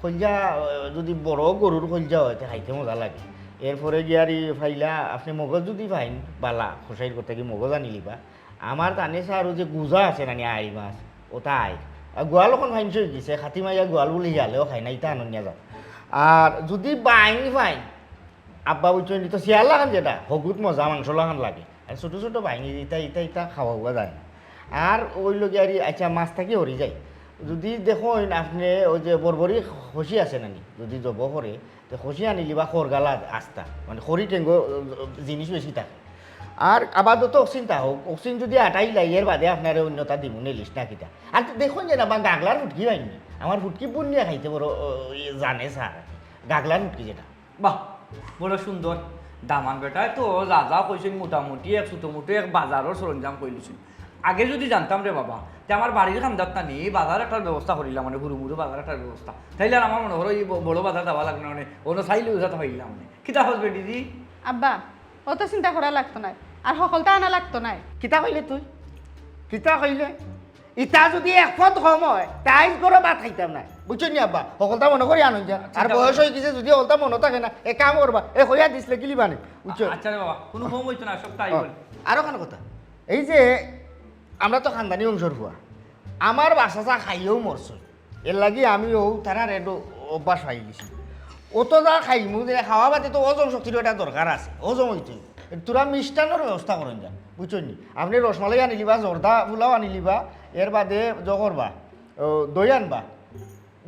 কইলজা, আহ, যদি বড় গরুর কইলজা অয়, তে খাইতে মজা লাগে। এরপরে গিয়া আর ই ফাইলা, আপনে মগজ যদি পাইন, বালা, কসাইর কথা কি মগজ আনিলিবা। আমার জানে স্যার, ও যে গুজা আছে না নি, আইড় মাছ, ওটা আইড়। আর গোয়াল অখন ফাইনস অই গেছে, খাতি মাইয়া গোয়াল বুলি হিয়ালেও খায় না, ইতা আনন্যা যাও। আর যদি বাইন ফাইন, আব্বা বুঝছো নি, তো শিয়াল লাখান যেটা, হগুত মজা, মাংস লাখান লাগে। আর ছোট ছোট বাইন, ইতা, ইতা, ইতা খাওয়া হুয়া যায় না। আর অইলো গিয়া আর ই, আচ্ছা, মাছ থাকি হরি যাই। যদি দেখইন আপনে ওই যে বরবরি খসি আছে না নি, যদি জব করে, তে খসি আনিলিবা খরগালা আস্তা, মানে খড়ি টেঙ্গো, আহ, জিনিস বেশি থাকে। আর আপাতত অক্সিন তা হোক, অক্সিন যদি আটাইলাই, এর বাদে আপনারে অন্যতা দিমু নে list না কিতা। আর তো দেখইন যে না, বা গাগলার ফুটকি বাইনি, আমার ফুটকি বুনিয়া খাইতে বড়, ও, ইয়ে জানে স্যার, গাগলার ফুটকি যেটা। বাহ, বড় সুন্দর। দামান বেটায় তো যা যা কইছইন মোটামুটি এক ছোট মোটো এক বাজারর সরঞ্জাম কইলিছইন। আগে যদি জানতাম রে বাবা, তে আমার বাড়ির কান্দাত নানি বাজার একটার ব্যবস্থা করিলাম, মানে হুরুমুরু বাজার একটার ব্যবস্থা। তাইলে আর আমার মনে করো এই ব-, বড় বাজার যাওয়া লাগতো না, মানে অন্য চাইলে উঠাতে পারিলাম না। কিতা হল বেটি জি? আব্বা, অত চিন্তা করা লাগতো নায়, আর হকলতা আনা লাগতো নায়। কিতা কইলে তুই? কিতা কইলে? ইতা যদি এক পদ কম অয়, তাই করে ভাত খাইতাম না, বুঝছো নি আব্বা? হকলতা মনো করি আনইন যান। আর বয়স অই গেছে, যদি হকলতা মনো থাকে না, এক কাম করবা, এ কইয়া দিছলে গিলিবা নে, বুঝছো? আচ্ছা রে বাবা, কুনু কম অইতো না, সব তাই বল। আরো খান কথা, এই যে আমরা তো খানদানি বংশর ফুয়া, আমার বাপ চাচা খাইয়াউ মরছইন, এর লাগি আমি অউ তারার একটু অভ্যাস পাইলিছি। অত যা খাইমু যে খাওয়া বাদে তো হজম শক্তির একটা দরকার আছে, হজম অইতে অইবো। তোরা মিষ্টান্নর ব্যবস্থা করইন যান, বুঝছইন নি? আপনে রসমালাই আনিলিবা, জর্দা ফুলাও আনিলিবা, এর বাদে জগরবা, ও, দই আনবা।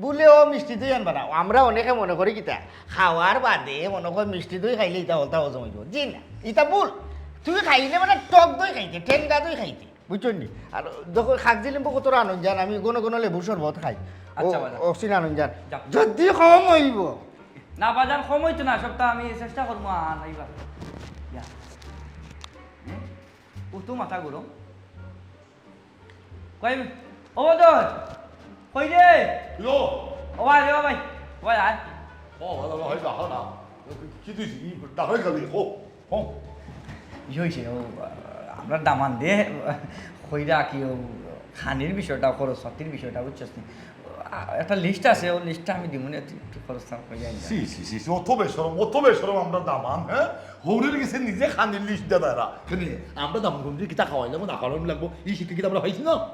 বুলে ও মিষ্টি দই আনবা না। আমরা অনেকে মনো করি কিতা, খাওয়ার বাদে মনো করি মিষ্টি দই খাইলে ইতা হকলতা হজম অইবো। জি না, ইতা ভুল। তুই খাইলে মানে টক দই খাইতে, টেঙ্গা দই খাইতে। বুঝছইন নি? আর দেখো, কাগজি লেবু কতটা আনইন যান, আমি ঘন ঘন লেবুর শরবত খাই। আচ্ছা, বাজান। অক্সিন আনইন যান। যাও। যদি কম অইবো। না, বাজান, কম অইতো না, সবটা আমি চেষ্টা করমু আনাইবার। যা। হুম? ও তো মাথা গরম। কই, ও বদর, কই রে? লো। ও ভাই, ও ভাই, ও ভাই, আয়। ও, ভালো, ভালো, ভালো, ভালো। কি তুই, কি, ডাকাই খালি, ও। ও। ই অইছে, ও, আমরা দামান দে, কইরা কি, ও, খানির বিষয়টা, খরচ পাতির বিষয়টা, বুঝছস নি? আ, একটা লিস্ট আছে, ওই লিস্টটা আমি দিমুনে, তুই একটু খরচ কম করিয়া আনিস। সি, সি, সি, সি, অত বেশরম, অত বেশরম আমরার দামান, হ্যাঁ? হউরর গেছে নিজে খানির লিস্ট দেয় তারা। কেনে? আমরার দামান কুনদিন কিতা খাওয়াইলাম, না খাওয়াইলাম লাগবো, ই শিক্ষা কিতা আমরা পাইছি না?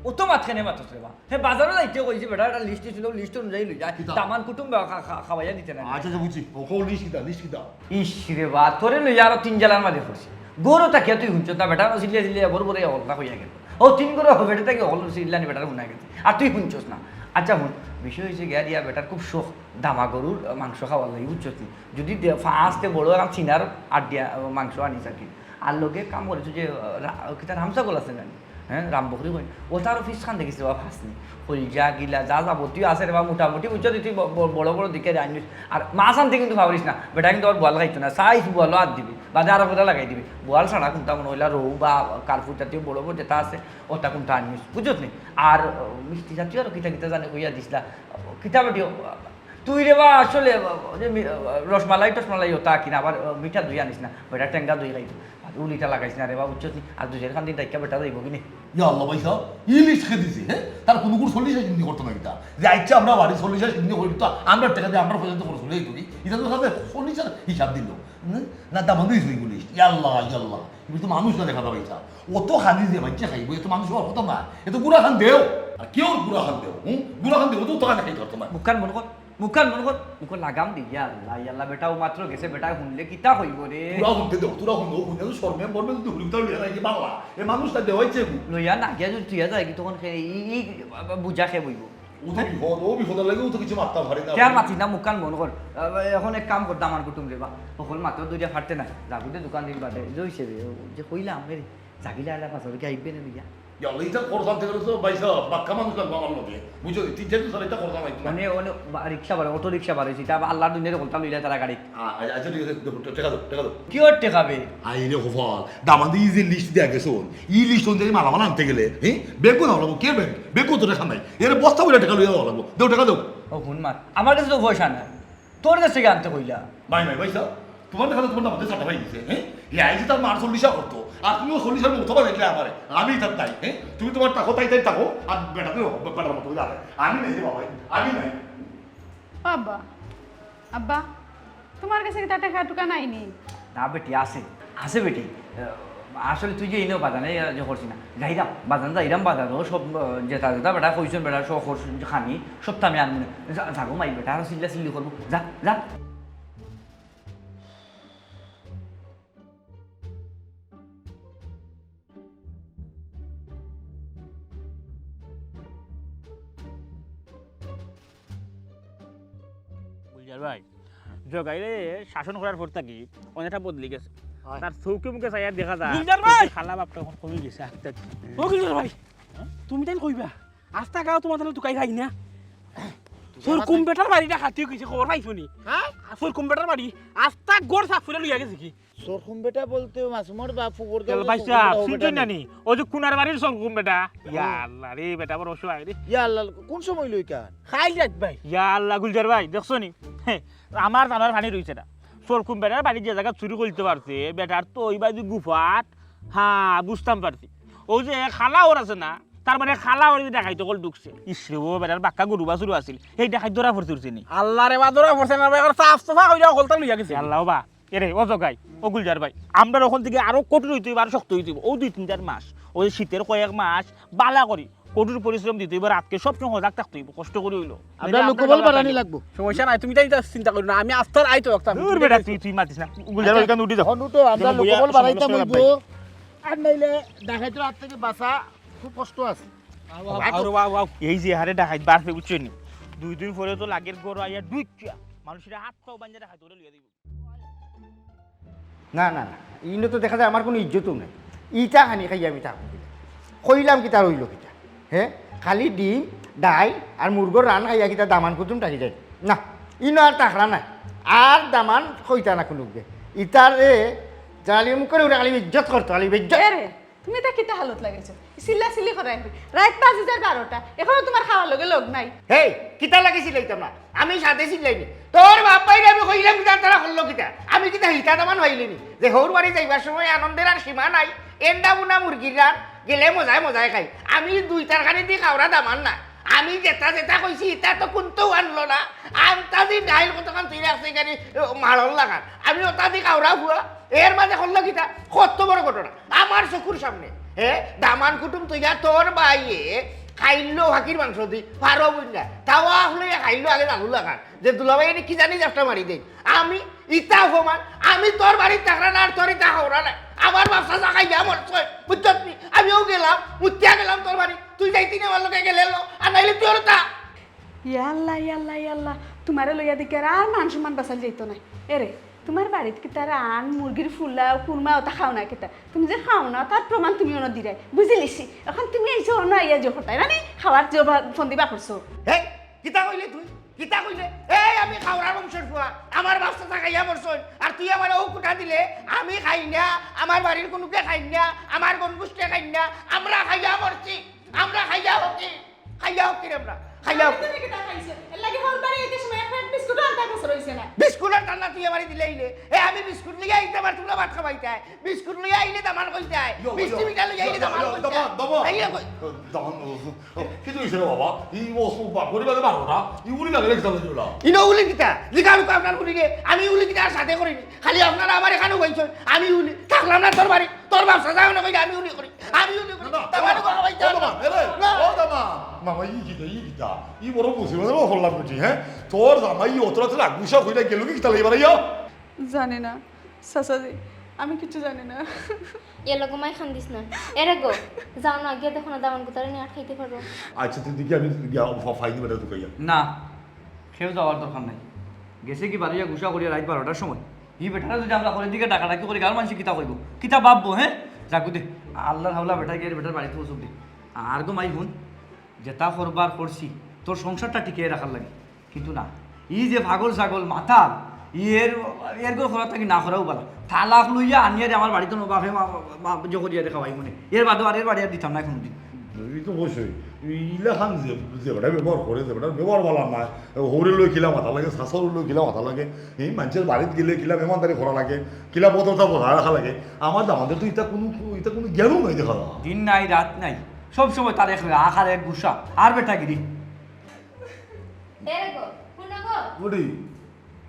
অত মাত কেনে মাতস রে বা? হে বাজারো যাইতে কইছি বেটা, একটা লিস্ট দিছিল, লিস্ট অনুযায়ী লই যায়। কিতা? দামান কুটুম বা খা-, খা-, খাওয়াইয়া দিতে না। আচ্ছা, আচ্ছা, বুঝছি। ও, ও লিস্ট কিতা, লিস্ট কিতা? ইস রে বা, তোরে লইয়া আরো তিন জালার মাঝে পড়ছি। ঘরো থাকিয়া তুই হুনছস না বেটা, চিল্লিয়া চিল্লিয়া বড় বড় অকলতা কইয়া গেল। ও তিন ঘরো বেটা থাকি অকল চিল্লানি বেটার হুনা গেছে। আর তুই হুনছস না। আচ্ছা হুন, বিষয় হইছে গিয়া দিয়া বেটার খুব শখ দামা গরুর, আহ, মাংস খাওয়ার লাগি, বুঝছস নি? যদি দে-, ফাঁসতে বড় আর চিনার আড্ডিয়া, আহ, মাংস আনিস আর কি। আর লগে কাম করিস যে, আহ, রা-, কিতা রাম ছাগল আছে না? হ্যাঁ, রাম বকরি কই? ও তার অফিস খান দেখিস রে বা, ফাঁস নি। কলিজা, গিলা, যা যাবতীয় আছে রে বা, মোটামুটি, বুঝছস নি? তুই ব-, ব-, বড় বড় দিকে আনিস। আর মাছ আনতে কিন্তু পারিস না। বেটা কিন্তু আবার বোয়াল খাইতো না। সাইজ বোয়ালও আর দিবি। বাদে আরো কথা লাগাই দিবি। বোয়াল ছাড়া কোনটা মনে হইলা রৌ বা কার্পু জাতীয় বড় বড় যেটা আছে, ওটা কোনটা আনিস। বুঝছস নি? আর, আহ, মিষ্টি জাতীয় আরো কিতা কিতা জানে কইয়া দিস না। কিতা বেটি, তুই রে বা আসলে, আহ, যে মি-, আহ, রসমালাই টসমালাই ওটা কিনা, আবার, আহ, মিঠা দই আনিস না। বেটা টেঙ্গা দই খাইতো। আর উলিটা লাগাইস না রে বা, বুঝছস নি? আর দুই চাইর খান দিন ডাইক্কা বেটা যাইবো কি নি? ইয়া আল্লাহ ভাই সাহেব, ই লিস্ট কে দিছে, হ্যাঁ? তার কুনুগুর চল্লিশ হাজার হিন্দি করতো না এটা। যে আচ্ছা আমরা বাড়ি চল্লিশ হাজার হিন্দি করি তো আমরা টেকা দিয়ে আমরা পর্যন্ত খরচ হয়ে যাইতো কি? এটা তো সাথে চল্লিশ হাজার হিসাব দিল। হুম? না, তা বন্ধ হয়েছে ওই লিস্ট। ইয়া আল্লাহ, ইয়া আল্লাহ। এগুলো তো মানুষ না দেখা ভাই সাহেব। অত খানি যে বাচ্চা খাইবো, এত মানুষ হওয়ার কথা না। এত গুড়া খান দেও। আর কেউ গুড়া খান দেও, হুম? গুড়া খান দেও, তো অত খানি খাইতে পারতো না। মুখখান বন্ধ কর, মুখখান বন্ধ কর, মুখো লাগাম দি। ইয়া আল্লাহ, ইয়া আল্লাহ, বেটা ও মাত্র গেছে, বেটা হুনলে কিতা হইব রে? তোরা হুনতে দেও, তোরা হুনো, হুনে তো শরমে মরমে যদি হুনি তাহলে এরা কি বাংলা? এ মানুষটা দেওয়াইছে গু। লইয়া না গিয়া যদি তুইয়া যায় কি তখন খে-, ই, ই, বুঝা খে বইব। ও তো বিপদ, ও বিপদ লাগে, ও তো কিছু মারতাম পারি না। কে আর মাতিস না, মুখখান বন্ধ কর। আহ, এখন এক কাম কর, দামান কুটুম রে বা, সকল মাত্র দুইটা ফাটতে নাই। যাগুদে দোকান দিন বাদে, যে হইছে রে, ও যে কইলাম, এ রে, জাগিলা আলা পাঁচ হাজার কি আইবে না লইয়া? ইয়া আল্লাহ, ইটা খরচ আনতে গেলে তো ভাই সাহেব, বাক্কা মানুষ লাগবো আমার লগে। বুঝছো? তিন চাইর দিন ছাড়া ইটা খরচ আনাইতো না। মানে, মানে, বা-, রিক্সা ভাড়া, অটো রিক্সা ভাড়া হইছে, ইটা আবার আল্লাহর দুনিয়ার কথা লইলা তারা গাড়ি। আ-, আ-, আচ্ছা, ঠিক আছে, দেও, টেকা দেও, টেকা দেও। কি ওর টেকা বে? আই রে কপাল, দামান্দি এই যে লিস্ট দিয়া গেছো, ই লিস্ট অনুযায়ী মালামাল আনতে গেলে, হ্যাঁ? ব্যাংকও নেওয়া লাগবো, কে ব্যাংক? ব্যাংকও তো টেকা নাই। এর বস্তা ভরে টেকা লইয়া যাওয়া লাগবো। দেও, টেকা দেও। ও, হুন মা, আমার কাছে তো পয়সা নাই। তোর কাছে আনতে কইলা। ভাই, ভাই, ভাই সাহেব, তোমার দেখা যায় তোমার দামান্দে চাটা পাই গেছে, হ্যাঁ? ইয়া, এই যে তার মার চল্লিশা করতো, আর তুমিও চল্লিশার মতো বানাইলে আমারে। আমি তার তাই, হ্যাঁ? তুমি তোমার টাকো তাই তাই টাকো, আর বেটা তুমি বেটার মতো করে আরে। আমি নাই রে বাবা, আমি নাই। ও আব্বা, আব্বা, তোমার কাছে কি তার টেকা টুকা নাই নি? না বেটি, আছে, আছে বেটি। আহ, আসলে তুই যে ইনো বাজানে, আহ, যে করছি না। যাইরাম, বাজান যাইরাম, বাজানো সব, আহ, যেটা যেটা বেটা কইছন, বেটা সব খরচ খানি, সবটা আমি আনবো না। যা, যা গো মাই, বেটা আরো চিল্লা চিল্লি করবো। যা, যা। গুলজার ভাই, জগাইরে শাসন করার পর থাকি অনেকটা বদলি গেছে। হয়। তার চউখে মুখে চাইয়া দেখা যায়, গুলজার ভাই! চউখে কালা ভাবটা এখন কমি গেছে, আস্তে আস্তে। ও গুলজার ভাই, তুমি তাই কইবা, আস্তা গাঁও তোমার তাহলে তুকাই যাই না। তুকাই সরকুম মাত্র- বেটার বাড়িটা খাতি হয়ে গেছে, খবর পাইছো নি? হ্যাঁ? সরকুম বেটার বাড়ি, আস্তা ঘর সাফ করে লইয়া গেছে কি? সরকুম বেটা বলতে মাসুমর বাপ ফুকর কেল গাঁও ভাই সরকুম সাহেব, বেটা হবে শুনছেন না নি? নি? ওই যে কুনার বাড়ির সরকুম বেটা। ইয়া আল্লাহ রে, বেটা বড় অসহায় রে। ইয়া আল্লাহ, কোন সময় লইকা? খাইল রাত ভাই। ইয়া আল্লাহ, গুলজার ভাই, দেখছো নি? হে, আমার জানার পানি রইছে না। সরকুম বেটার বাড়ি যে জায়গা চুরি করতে পারছে, বেটার তো ওই বাজু গুফাত। হ্যাঁ, বুঝতাম পারছি। ওই যে খালা ওর আছে না, তার মানে খালা ওর ডাকাইত অকল ঢুকছে। ইস রে, ও বেটার বাক্কা গরু বাছুরও আছিল, সেই ডাকাইত ধরা পড়ছে উঠছে নি। আল্লাহ রে বা, ধরা পড়ছে না ভাই, ওর সাফ সাফা কইরা হকলতা লইয়া গেছে। আল্লাহ বা, এরে, ও জগাই, ও গুলজার ভাই, আমরা ওখান থেকে আরো কঠোর হইতে হইব, আরো শক্ত হইতে হইব। ও দুই তিন চার মাস, ওই শীতের কয়েক মাস, বালা করি, কঠোর পরিশ্রম দিতে হইব, রাতকে সবসময় সজাগ থাকতে হইব, কষ্ট করি হইলো। আমরা নাইলে লোকবল আমরা বাড়ানি লাগবো। সমস্যা নাই, তুমি তাই চিন্তা করো না, আমি আস্তার আইতো রাখতাম। দূর বেটা, তুই, তুই মাতিস না। গুলজার ভাই, আচ্ছা। এখানে উঠি যাও। হনুটো, আমরা কেন বইয়া লোকবল সময় বাড়াইতাম নষ্ট হইব। করা লাগবে? আর নাইলে ডাকাইতর হাত থেকে বাঁচা খুব কষ্ট আছে। আও, আও, আও, আও, আও। এই যে হারে ডাকাইত বাড়ছে, বুঝছো নি? দুই দিন পরে তো লাগের ঘর আইয়া ঢুকিয়া মানুষের হাত পাও বান্ধা ডাকাইত ওরে লইয়া দিব। না, না, না, ইনো তো দেখা যায় আমার কোনো ইজ্জতও নাই। ইটা খানি খাই আমি থাকবো কিনা? কইলাম কিতা রইল কিতা? হে, খালি ডিম, ডাইল আর মুরগর রান খাইয়া কিতা দামান কুটুম থাকি যায়? না, ইনো আর তাকরা নাই। আর দামান কইতা না কুনুকে। ইতারে জালি মুখ করে উঠে খালি ইজ্জত করতো, খালি ইজ্জত। এরে, তুমি ইতা কিতা হালত লাগাইছো? চিল্লা চিল্লি করাই। রাইত বাজি যার বারোটা, এখনো তোমার খাওয়ার লগে লগ নাই। হেই, কিতা লাগি চিল্লাইতাম না? আমি সাথে চিল্লাইনি। তোর বাপ ভাইরে আমি কইলাম কিতা, তারা করলো কিতা? আমি কিতা হিতা দামান পাইলিনি? যে হউর বাড়ি যাইবার সময় আনন্দের আর সীমা নাই। এন্ডা বুনা মুরগির রান, গেলে মজায় মজায় খাই। আমি দুই তরকারি দি খাওরা দামান না। আমি যেটা যেটা কইছি, ইটা তো কুন্তাউ আনলো না। আন্তাজি ডাইল কতখান তুই রাখছে এখানে, মারল লাগান। আমি ওটা দি কাউরা ফুয়া, এর মাঝে করলো কিতা? কত বড় ঘটনা। আমার চকুর সামনে, হে, দামান কুটুম তুই আর তোর ভাইয়ে খাইলো হাকির মাংস দি, পারো বুঝ না। তাও আসলে খাইলো আগে জানু লাগান। যে দুলাভাই এনে কি জানি জাফটা মারি দেই। আমি ইতা অপমান, আমি তোর বাড়িত থাকরা না আর তোর ইতা খাওরা না। আমার বাপ চাচা খাইয়া মরছইন, বুঝছত নি? আমিও গেলাম, মুতিয়া গেলাম তোর বাড়ি। তুই যাইতি না আমার লগে গেলে লো, আর নাইলে তুই ওর তা। ইয়াল্লা, ইয়াল্লা, ইয়াল্লা, তুমারে লইয়া দেখি আর, আর মান সম্মান বাঁচাল যাইতো না। এরে, তুমার বাড়িত কিতা রান, মুরগির ফুলাও, কুরমা ওটা খাও না কিতা? তুমি যে খাও না, তার প্রমাণ তুমি অনো দিরায়, বুঝিলিছি। এখন তুমি এই যে অনো আইয়া যে হতায়, মানে খাওয়ার যে বা-, ফন্দি বার করছো। হে, কিতা কইলে তুই? কিতা কইলে? এই আমি খাওরার বংশর ফুয়া, আমার বাপ চাচা খাইয়া মরছইন, আর তুই আমারে ও কুটা দিলে, আমি খাই না, আমার বাড়ির কুনুকে খাই না, আমার গনগুষ্টিয়ে খাই না, আমরা খাইয়া মরছি, আমরা খাইয়া হকি, খাইয়া হকি রে আমরা, খাইয়া হকি। তুমি কিতা খাইছো? এর লাগি হর বাড়ি আইতে সময় এক প্যাকেট বিস্কুট আনতে বছর হইছে না। বিস্কুট আর ঠান্ডা তুই আমারে দিলে আইলে, এ আমি বিস্কুট লইয়া আইতে আমার তোমরা ভাত খাবাইতায়, বিস্কুট লইয়া আইলে দামান কইতায়, ইয়ো, মিষ্টি ইয়ো, মিঠা লইয়া আইলে ইয়ো, দামান ইয়ো, কইতায়। দামান, দামান। এই রে কই। দামান, ও, ও, কিতা হইছে রে বাবা? ই ও সুপার করি বাদে বারোটা, ই উলি লাগে দেখতে লাগে ওলা। ইনো উলি কিতা? জিগা আমি কই আপনার উলি রে, আমি উলি কিতা আর সাথে করিনি। খালি আপনারা আমার এখানে বলছেন, আমি উলি। থাকলাম না তোর বাড়ি, তোর ব্যবসা যাও না কই আমি উলি করি, আমি উলি করি। না, না, তার মানে ও, কোনো ভাই ও দামান, এ রে, না। ও দামান। মামা, ই কিতা, ই কিতা? ই বড় মুসিবত, ও করলাম বুঝি, হ্যাঁ? তোর জামাই অত রাতে রাগ গুসা কইরা গেল কি কিতা লাগি বাড়াইয়া? জানি না, চাচাজি, আমি কিচ্ছু জানি না। এ লগো মাই খান্দিস না। এরে গো, যাও না, গিয়া দেখো না, দামান গুতারে নিয়া আটকাইতে পারো। আচ্ছা, তুই দেখি আমি গিয়া ফা-, ফাইনি বেটা ঢুকাইয়া। না, কেউ যাওয়ার দরকার নাই। গেছে কি বাড়িয়া গুসা করিয়া রাইত বারোটার সময়। ই বেটারা যদি আমরা করে দিকে ডাকাডাকি করি, গাঁর মানষে কিতা কইবো? কিতা ভাববো, হ্যাঁ? যাকু দে, আল্লার হাওলা বেটা গিয়া বেটার বাড়িত পৌঁছুক দে। আর গো মাই হুন, যেটা করবার করছি, তোর সংসারটা টিকিয়ে রাখার লাগি। কিন্তু না, ই যে পাগল ছাগল মাতাল, ই এর, এর ঘর করা থাকি না করাও বালা। তালাক লইয়া আনিয়া রে আমার বাড়িত নো বাপে মা, মা, জো করিয়া রে খাওয়াই মনে। এর বাদেও আর এর বাড়ি আর দিতাম না কোনোদিন। ই তো অবশ্যই। ইলাখান যে, যে বেটা ব্যবহার করে, যে বেটার ব্যবহার বালা নায়, হৌরে লই কিলা মাতা লাগে, শাসর লই কিলা মাতা লাগে, এই মানষের বাড়িত গেলে কিলা মেহমানদারি করা লাগে, কিলা ভদ্রতা বজায় রাখা লাগে। আমার দামাদের তো ইতা কোনো, ইতা কোনো জ্ঞানও নাই দেখা যায়। দিন নাই, রাত নাই, সব সময় তার এক রাগ আর এক গুসা, আর বেটাগিরি। এরে গো, হুনো গো। বুড়ি,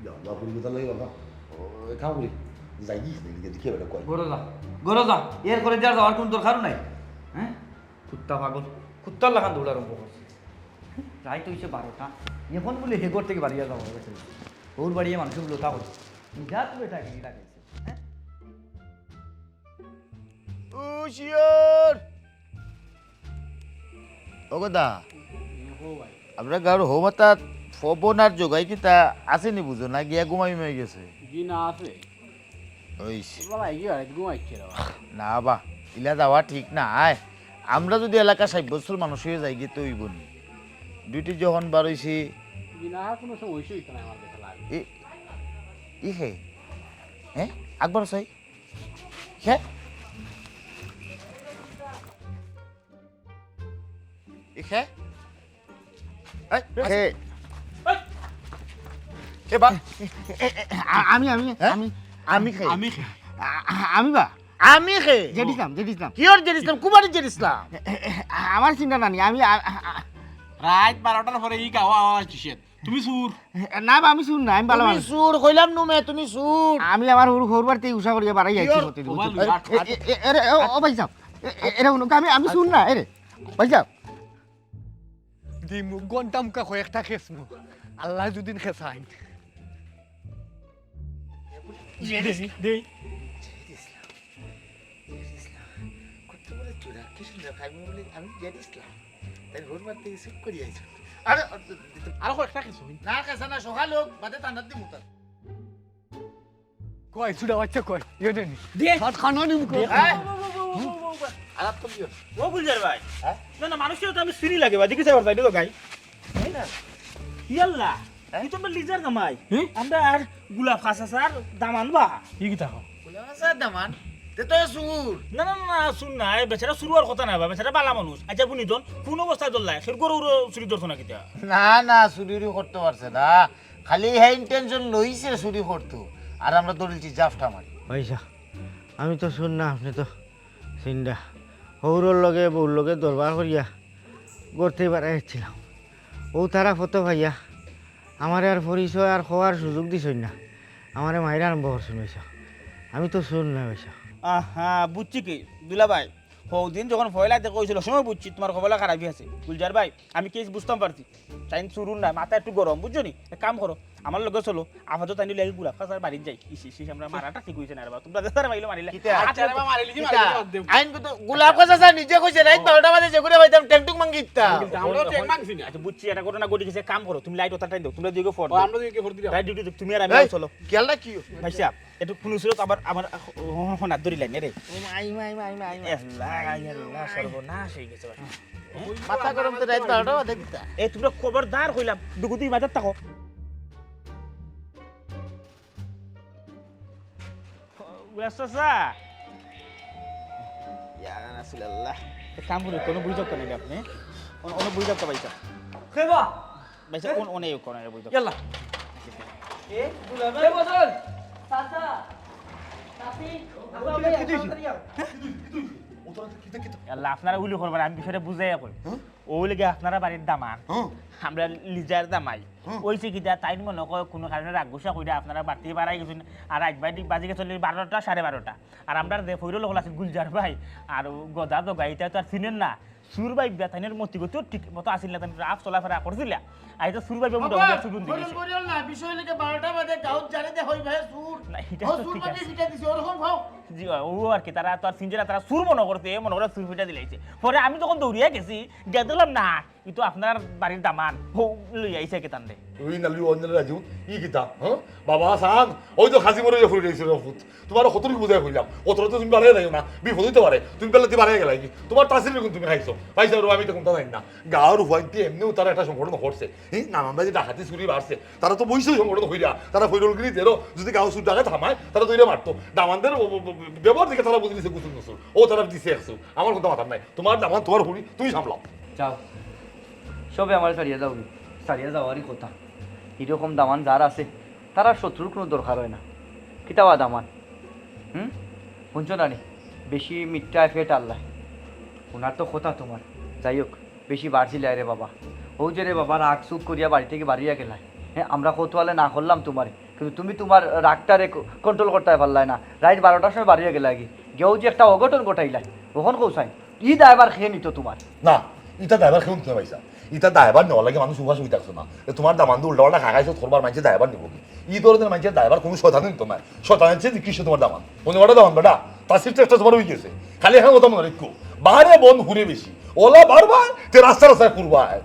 যা, যা, ফুল কথা লই বাবা। ও, এ, খাও বুড়ি। যাই গিয়ে দেখি, দেখি, দেখি, এবার কই। গরো যা, গরো যা। এর করে দেওয়ার যাওয়ার কোনো দরকারও নাই। হ্যাঁ? কুত্তা পাগল। কুত্তার লাখান দৌড় আরম্ভ করছে। রাইত হইছে বারোটা। এখন বলে হে ঘর থেকে বাড়িয়া যাওয়া হয়েছে। ওর বাড়িয়ে মানুষের লোটা করছে। যা তুই এটা গিরি লাগাইছে। হ্যাঁ? ও শিওর। ও গো দা, আমরা গাঁর হো মাতাত ফবন আর জোগাই কিতা আছে নি বুঝো না, গিয়া ঘুমাই মাই গেছে। জি না আছে। ওই সে। বাবা, এই কি হয়? ঘুমাইছে রে বাবা। না বা, ইলা যাওয়া ঠিক না। আয়, আমরা যদি এলাকা ষাইট বছর মানুষ হয়ে যাই গিয়ে তো অইব নি। ডিউটি যখন বার হইছি। জি না, আর কোনো সময় হইছে হইতো না আমার কাছে লাগে। এ, ই হে? হ্যাঁ? আকবর সাই? কে? ই কে? এই, কে? কে বা? এ, এ, এ, আ-, আমি, আমি, হ্যাঁ? আমি, আমি কে? আমি কে? আ-, আ-, আমি বা? আমি কে? জেড ইসলাম, জেড ইসলাম। কিয়র জেড ইসলাম? কুমারী জেড ইসলাম? এ, এ, এ, আমার চিন্তা নানি, আমি, আ-, আ-, আ-, রাইত বারোটার পরে ই গাওয়া আওয়াজ কিসের? তুমি চুর। না বা, আমি চুর না, আমি বালা তুমি মানুষ। চুর, কইলাম নু মে, তুমি চুর। আমি আমার হুরু, হুরু বাড়িতে উষা করিয়া বাড়াই আইছি কিয়র? প্রতিদিন। ওবা লুই, আট, এ, আট। এ, এ, এরে, ও, ও ভাই সাহেব, এ, এ, এরে হুনো, আমি, আমি চুর না, এরে। ভাই সাহেব। দিমু, ঘন্টা মুখা কয়েকটা খেসমু। আল্লাহ যুদিন খেসাইন। দেই, দেই। কত বড় চোরা, কি সুন্দর খাইমু বলে আমি জেড ইসলাম। তাই ঘর মারতে চুপ করি আইছো। আরে, আরো কয়েকটা খেছো। না, খেসা না, সকাল হোক, বাদে তান্ডাত দিমু তার। কই, চুরা বাচ্চা কই? ইয়ে দেনি। দে। ভাত খানো নি মুখো। দে। হ্যাঁ? আলাপ তো দিও। ও গুলজার ভাই। হ্যাঁ? না, না, মানুষের তো আমি চিনি লাগে বা, দেখি যাবার ভাই, দেখো গাই। এই না। ইয়াল্লা, হ্যাঁ? কি তো আমরা লিজার কামাই। হ্যাঁ? আমরা আর গুলাব খাসা স্যার দামান বা। কি কথা কও? গুলাব খাসা দামান? তে তো চুর। না, না, না, না, চুর না, এ বেচারা চুর হওয়ার কথা না বা, বেচারা বালা মানুষ। আচ্ছা, বুনি দন, কোন অবস্থায় ধরলাই? সের গরু উরু চুরি ধরতো না কিতা? না, না, চুরি উরি করতে পারছে না। খালি হ্যাঁ ইন্টেনশন লইছে চুরি করতো। আর আমরা ধরিলছি জাফটা মারি। ভাইসা, আমি তো চুর না, আপনি তো চিন্ডা। হৌরর লগে, বউর লগে দরবার করিয়া গড়তেই বাড়াই যাচ্ছিলাম। ও তারা ফটো ভাইয়া, আমারে আর পরিচয় আর কওয়ার সুযোগ দিছইন না। আমারে মাইরা আরম্ভ করছইন ভাইসা। আমি তো চুর নায় ভাইসা। আহা, বুঝছি কি, দুলাভাই, হউদিন যখন পয়লা দেখা অইছিল, সময় বুঝছি তুমার কপালে খারাপি আছে। গুলজার ভাই, আমি কেস বুঝতাম পারছি। তাইন চুরুর নায়, মাথা একটু গরম, বুঝছো নি? এক কাম করো, আমার লগে চলো, আপাতত তাইন লইয়া গোলাপ চাচার বাড়িত যাই। ইস, ইস, ইস, আমরা মারাটা ঠিক অইছে না রে বাবা। তুমরা যে তারা মাইলো মারিলে। কিতা? আচ্ছা রে বাবা, মারিলি যে কিতা? মারিলি, বাদ দে। আইন কত গোলাপ চাচা, নিজে কইছে, রাইত বারোটা বাজে যে করে পাইতাম, টেংটুক মাঙ্গি দিতাম। আমরাও টেং মাংছি না। আচ্ছা, বুঝছি, এটা ঘটনা ঘটি গেছে, কাম করো, তুমি লাইট ওটা টাইম দাও, তুমরা দুইকে ফোন ও, দাও। আমরা দুইকে ফোন দিলাম। রাইট ডিউটি, তুমি আর আমি এই, চলো। খেয়াল রাখিও। ভাইসাব, একটু কোন সুরত আবার, আবার হনাত ধরি লাইন রে। ও মাই, মাই, মাই, মাই, মাই। আল্লাহ, আল্লাহ, সর্বনাশ অই গেছে ভাই। মাথা গরম তো রাইত বারোটা বাজে কিতা? এ, তুমরা খবরদার কইলাম, দুগু দুই বাজার থাকো। গুলাস চাচা। ইয়া রাসূলুল্লাহ। এক কাম করি, কোনো বুঝাব তো নাই আপনি? কোনো, কোনো বুঝাব তো পাইতা? খেবা। ভাইসাব, কোন, অনেক, কোন, অনেক বুঝাব। ইয়াল্লা। এ, দুলাভাই। এ, বদল। চাচা। চাচি। কিতা, কিতা, কিতা হইছে? তাড়াতাড়ি আও। হ্যাঁ? ও তোরা কিতা, কিতা? আল্লাহ, আপনারা উলি করবেন, আমি বিষয়টা বুঝাইয়া কই। হ্যাঁ? ও লাগে আপনারা বাড়ির দামান। হ্যাঁ। আমরা লিজার দামাই। হুম। অইছে কিতা, তাইন মনো কয় কোনো কারণে রাগ গুসা কইরা আপনারা বাড়িত বারই গেছইন, আর রাইত বাই বাজি গেছে অইলে বারোটা, সাড়ে বারোটা। আর আমরার যে ফইরল অকল আছিল গুলজার ভাই, আর ও গদা দগা, ইতা তো আর চিনইন না। চুর ভাই বেটাইনর মতিগতিও ঠিক মতো আছিল না, তাইন রাফ চলাফেরা করছিলা। আর ইতা চুর ভাই মোটামুটি বাবা, চুরুন ফইরল দিছে। ফইরল না, বিষয় লাগে বারোটা বাজে গাউত জানে দে হই ভাই চুর। না, ইটা ও তো চুর ঠিক ভাবি আছে। পিঠা দিছে, ওরকম হও। জি, ও আর কি, তারা তো আর চিনছে না, তারা চুর মনো করছে, মনো করে চুর পিঠা দিলাইছে। পরে আমি যখন দৌড়িয়া গেছি, গিয়া দেখলাম না, ই তো আপনার বাড়ির দামান, হউ লই আইছে কেতান রে। তুই না লুই অঞ্জলি রাজু, ই কিতা, হ্যাঁ? বাবা সান, ওই তো খাসি মরে ফুরি রইছে রে ফুত। তুমারে কতটুকু বুঝাই কইলাম, অত রাতে তুমি বাড়াই যাইও না, বিপদ অইতে পারে। তুমি বেলা দি বাড়াই গেলায় কি? তুমার তাসির বেগুন তুমি খাইছো, পাইছো রে, আমি তো কুনতা জানি না। গাউর ফুয়াইন্তে এমনেউ তারা একটা সংগঠন করছে, হি, নানান বাড়ি ডাকাতি চুরি বাড়ছে, তারা তো বইছেউ সংগঠন কইরা, তারা ফইরলগিরি দেরো, যদি গাউ চুর ডাকাত থামায়, তারা দইরা মারতো। দামানদের ব-, ব-, ব-, ব্যবহার দেখে তারা বুঝি নিছে গুছুর মুছুর, ও তারা দিছে একশো, আমার কুনতা মাথার নাই। তুমার দামান তুমার ফুরি, তুমি সামলাও। যাও, সবে আমারে ছাড়িয়া যাওগি, ছাড়িয়া যাওয়ারই কথা। ইরকম দামান যার আছে, তারার শত্রুর কুনু দরকার অয় না। কিতা বা দামান? হুম? হুনছো না নি? বেশি মিঠা পেট আল্লাহ। উনার তো কথা তুমার। যাই হোক, বেশি বাড়ছিলায় রে বাবা। অউ যে রে বাবা, রাগ চুপ করিয়া বাড়ি থাকি বারইয়া গেলায়। হ্যাঁ, আমরা কৌতূহলে না করলাম তুমারে, কিন্তু তুমি তুমার রাগটারে ক-, control করতায় পারলায় না। রাইত বারোটার সময় বারইয়া গেলায় গি। গিয়া অউ যে একটা অঘটন ঘটাইলায়, অখন কও চাইন। ই দায়ভার কে নিতো তুমার? না, ইতা দায়ভার কেউ নিতো না ভাইসাব। ইতা দায়ভার নেওয়ার লাগি মানুষ উপাস অই থাকতো না। এ তুমার দামান্দে উল্টা পাল্টা খাইছো, করবার মানষে দায়ভার নিবো কি? ই ধরনের মানষর দায়ভার কুনু শয়তানে নিতো নায়। শয়তানের চেয়ে নিকৃষ্ট তুমার দামান। মনে করা দামান বেটা, তাসির তো একটা তুমার অই গেছে। খালি এখন কথা মনে রাখো, বারে বন ঘুরে বেশি। ওলা বারবার তে রাস্তা রাস্তায় ঘুরবায়।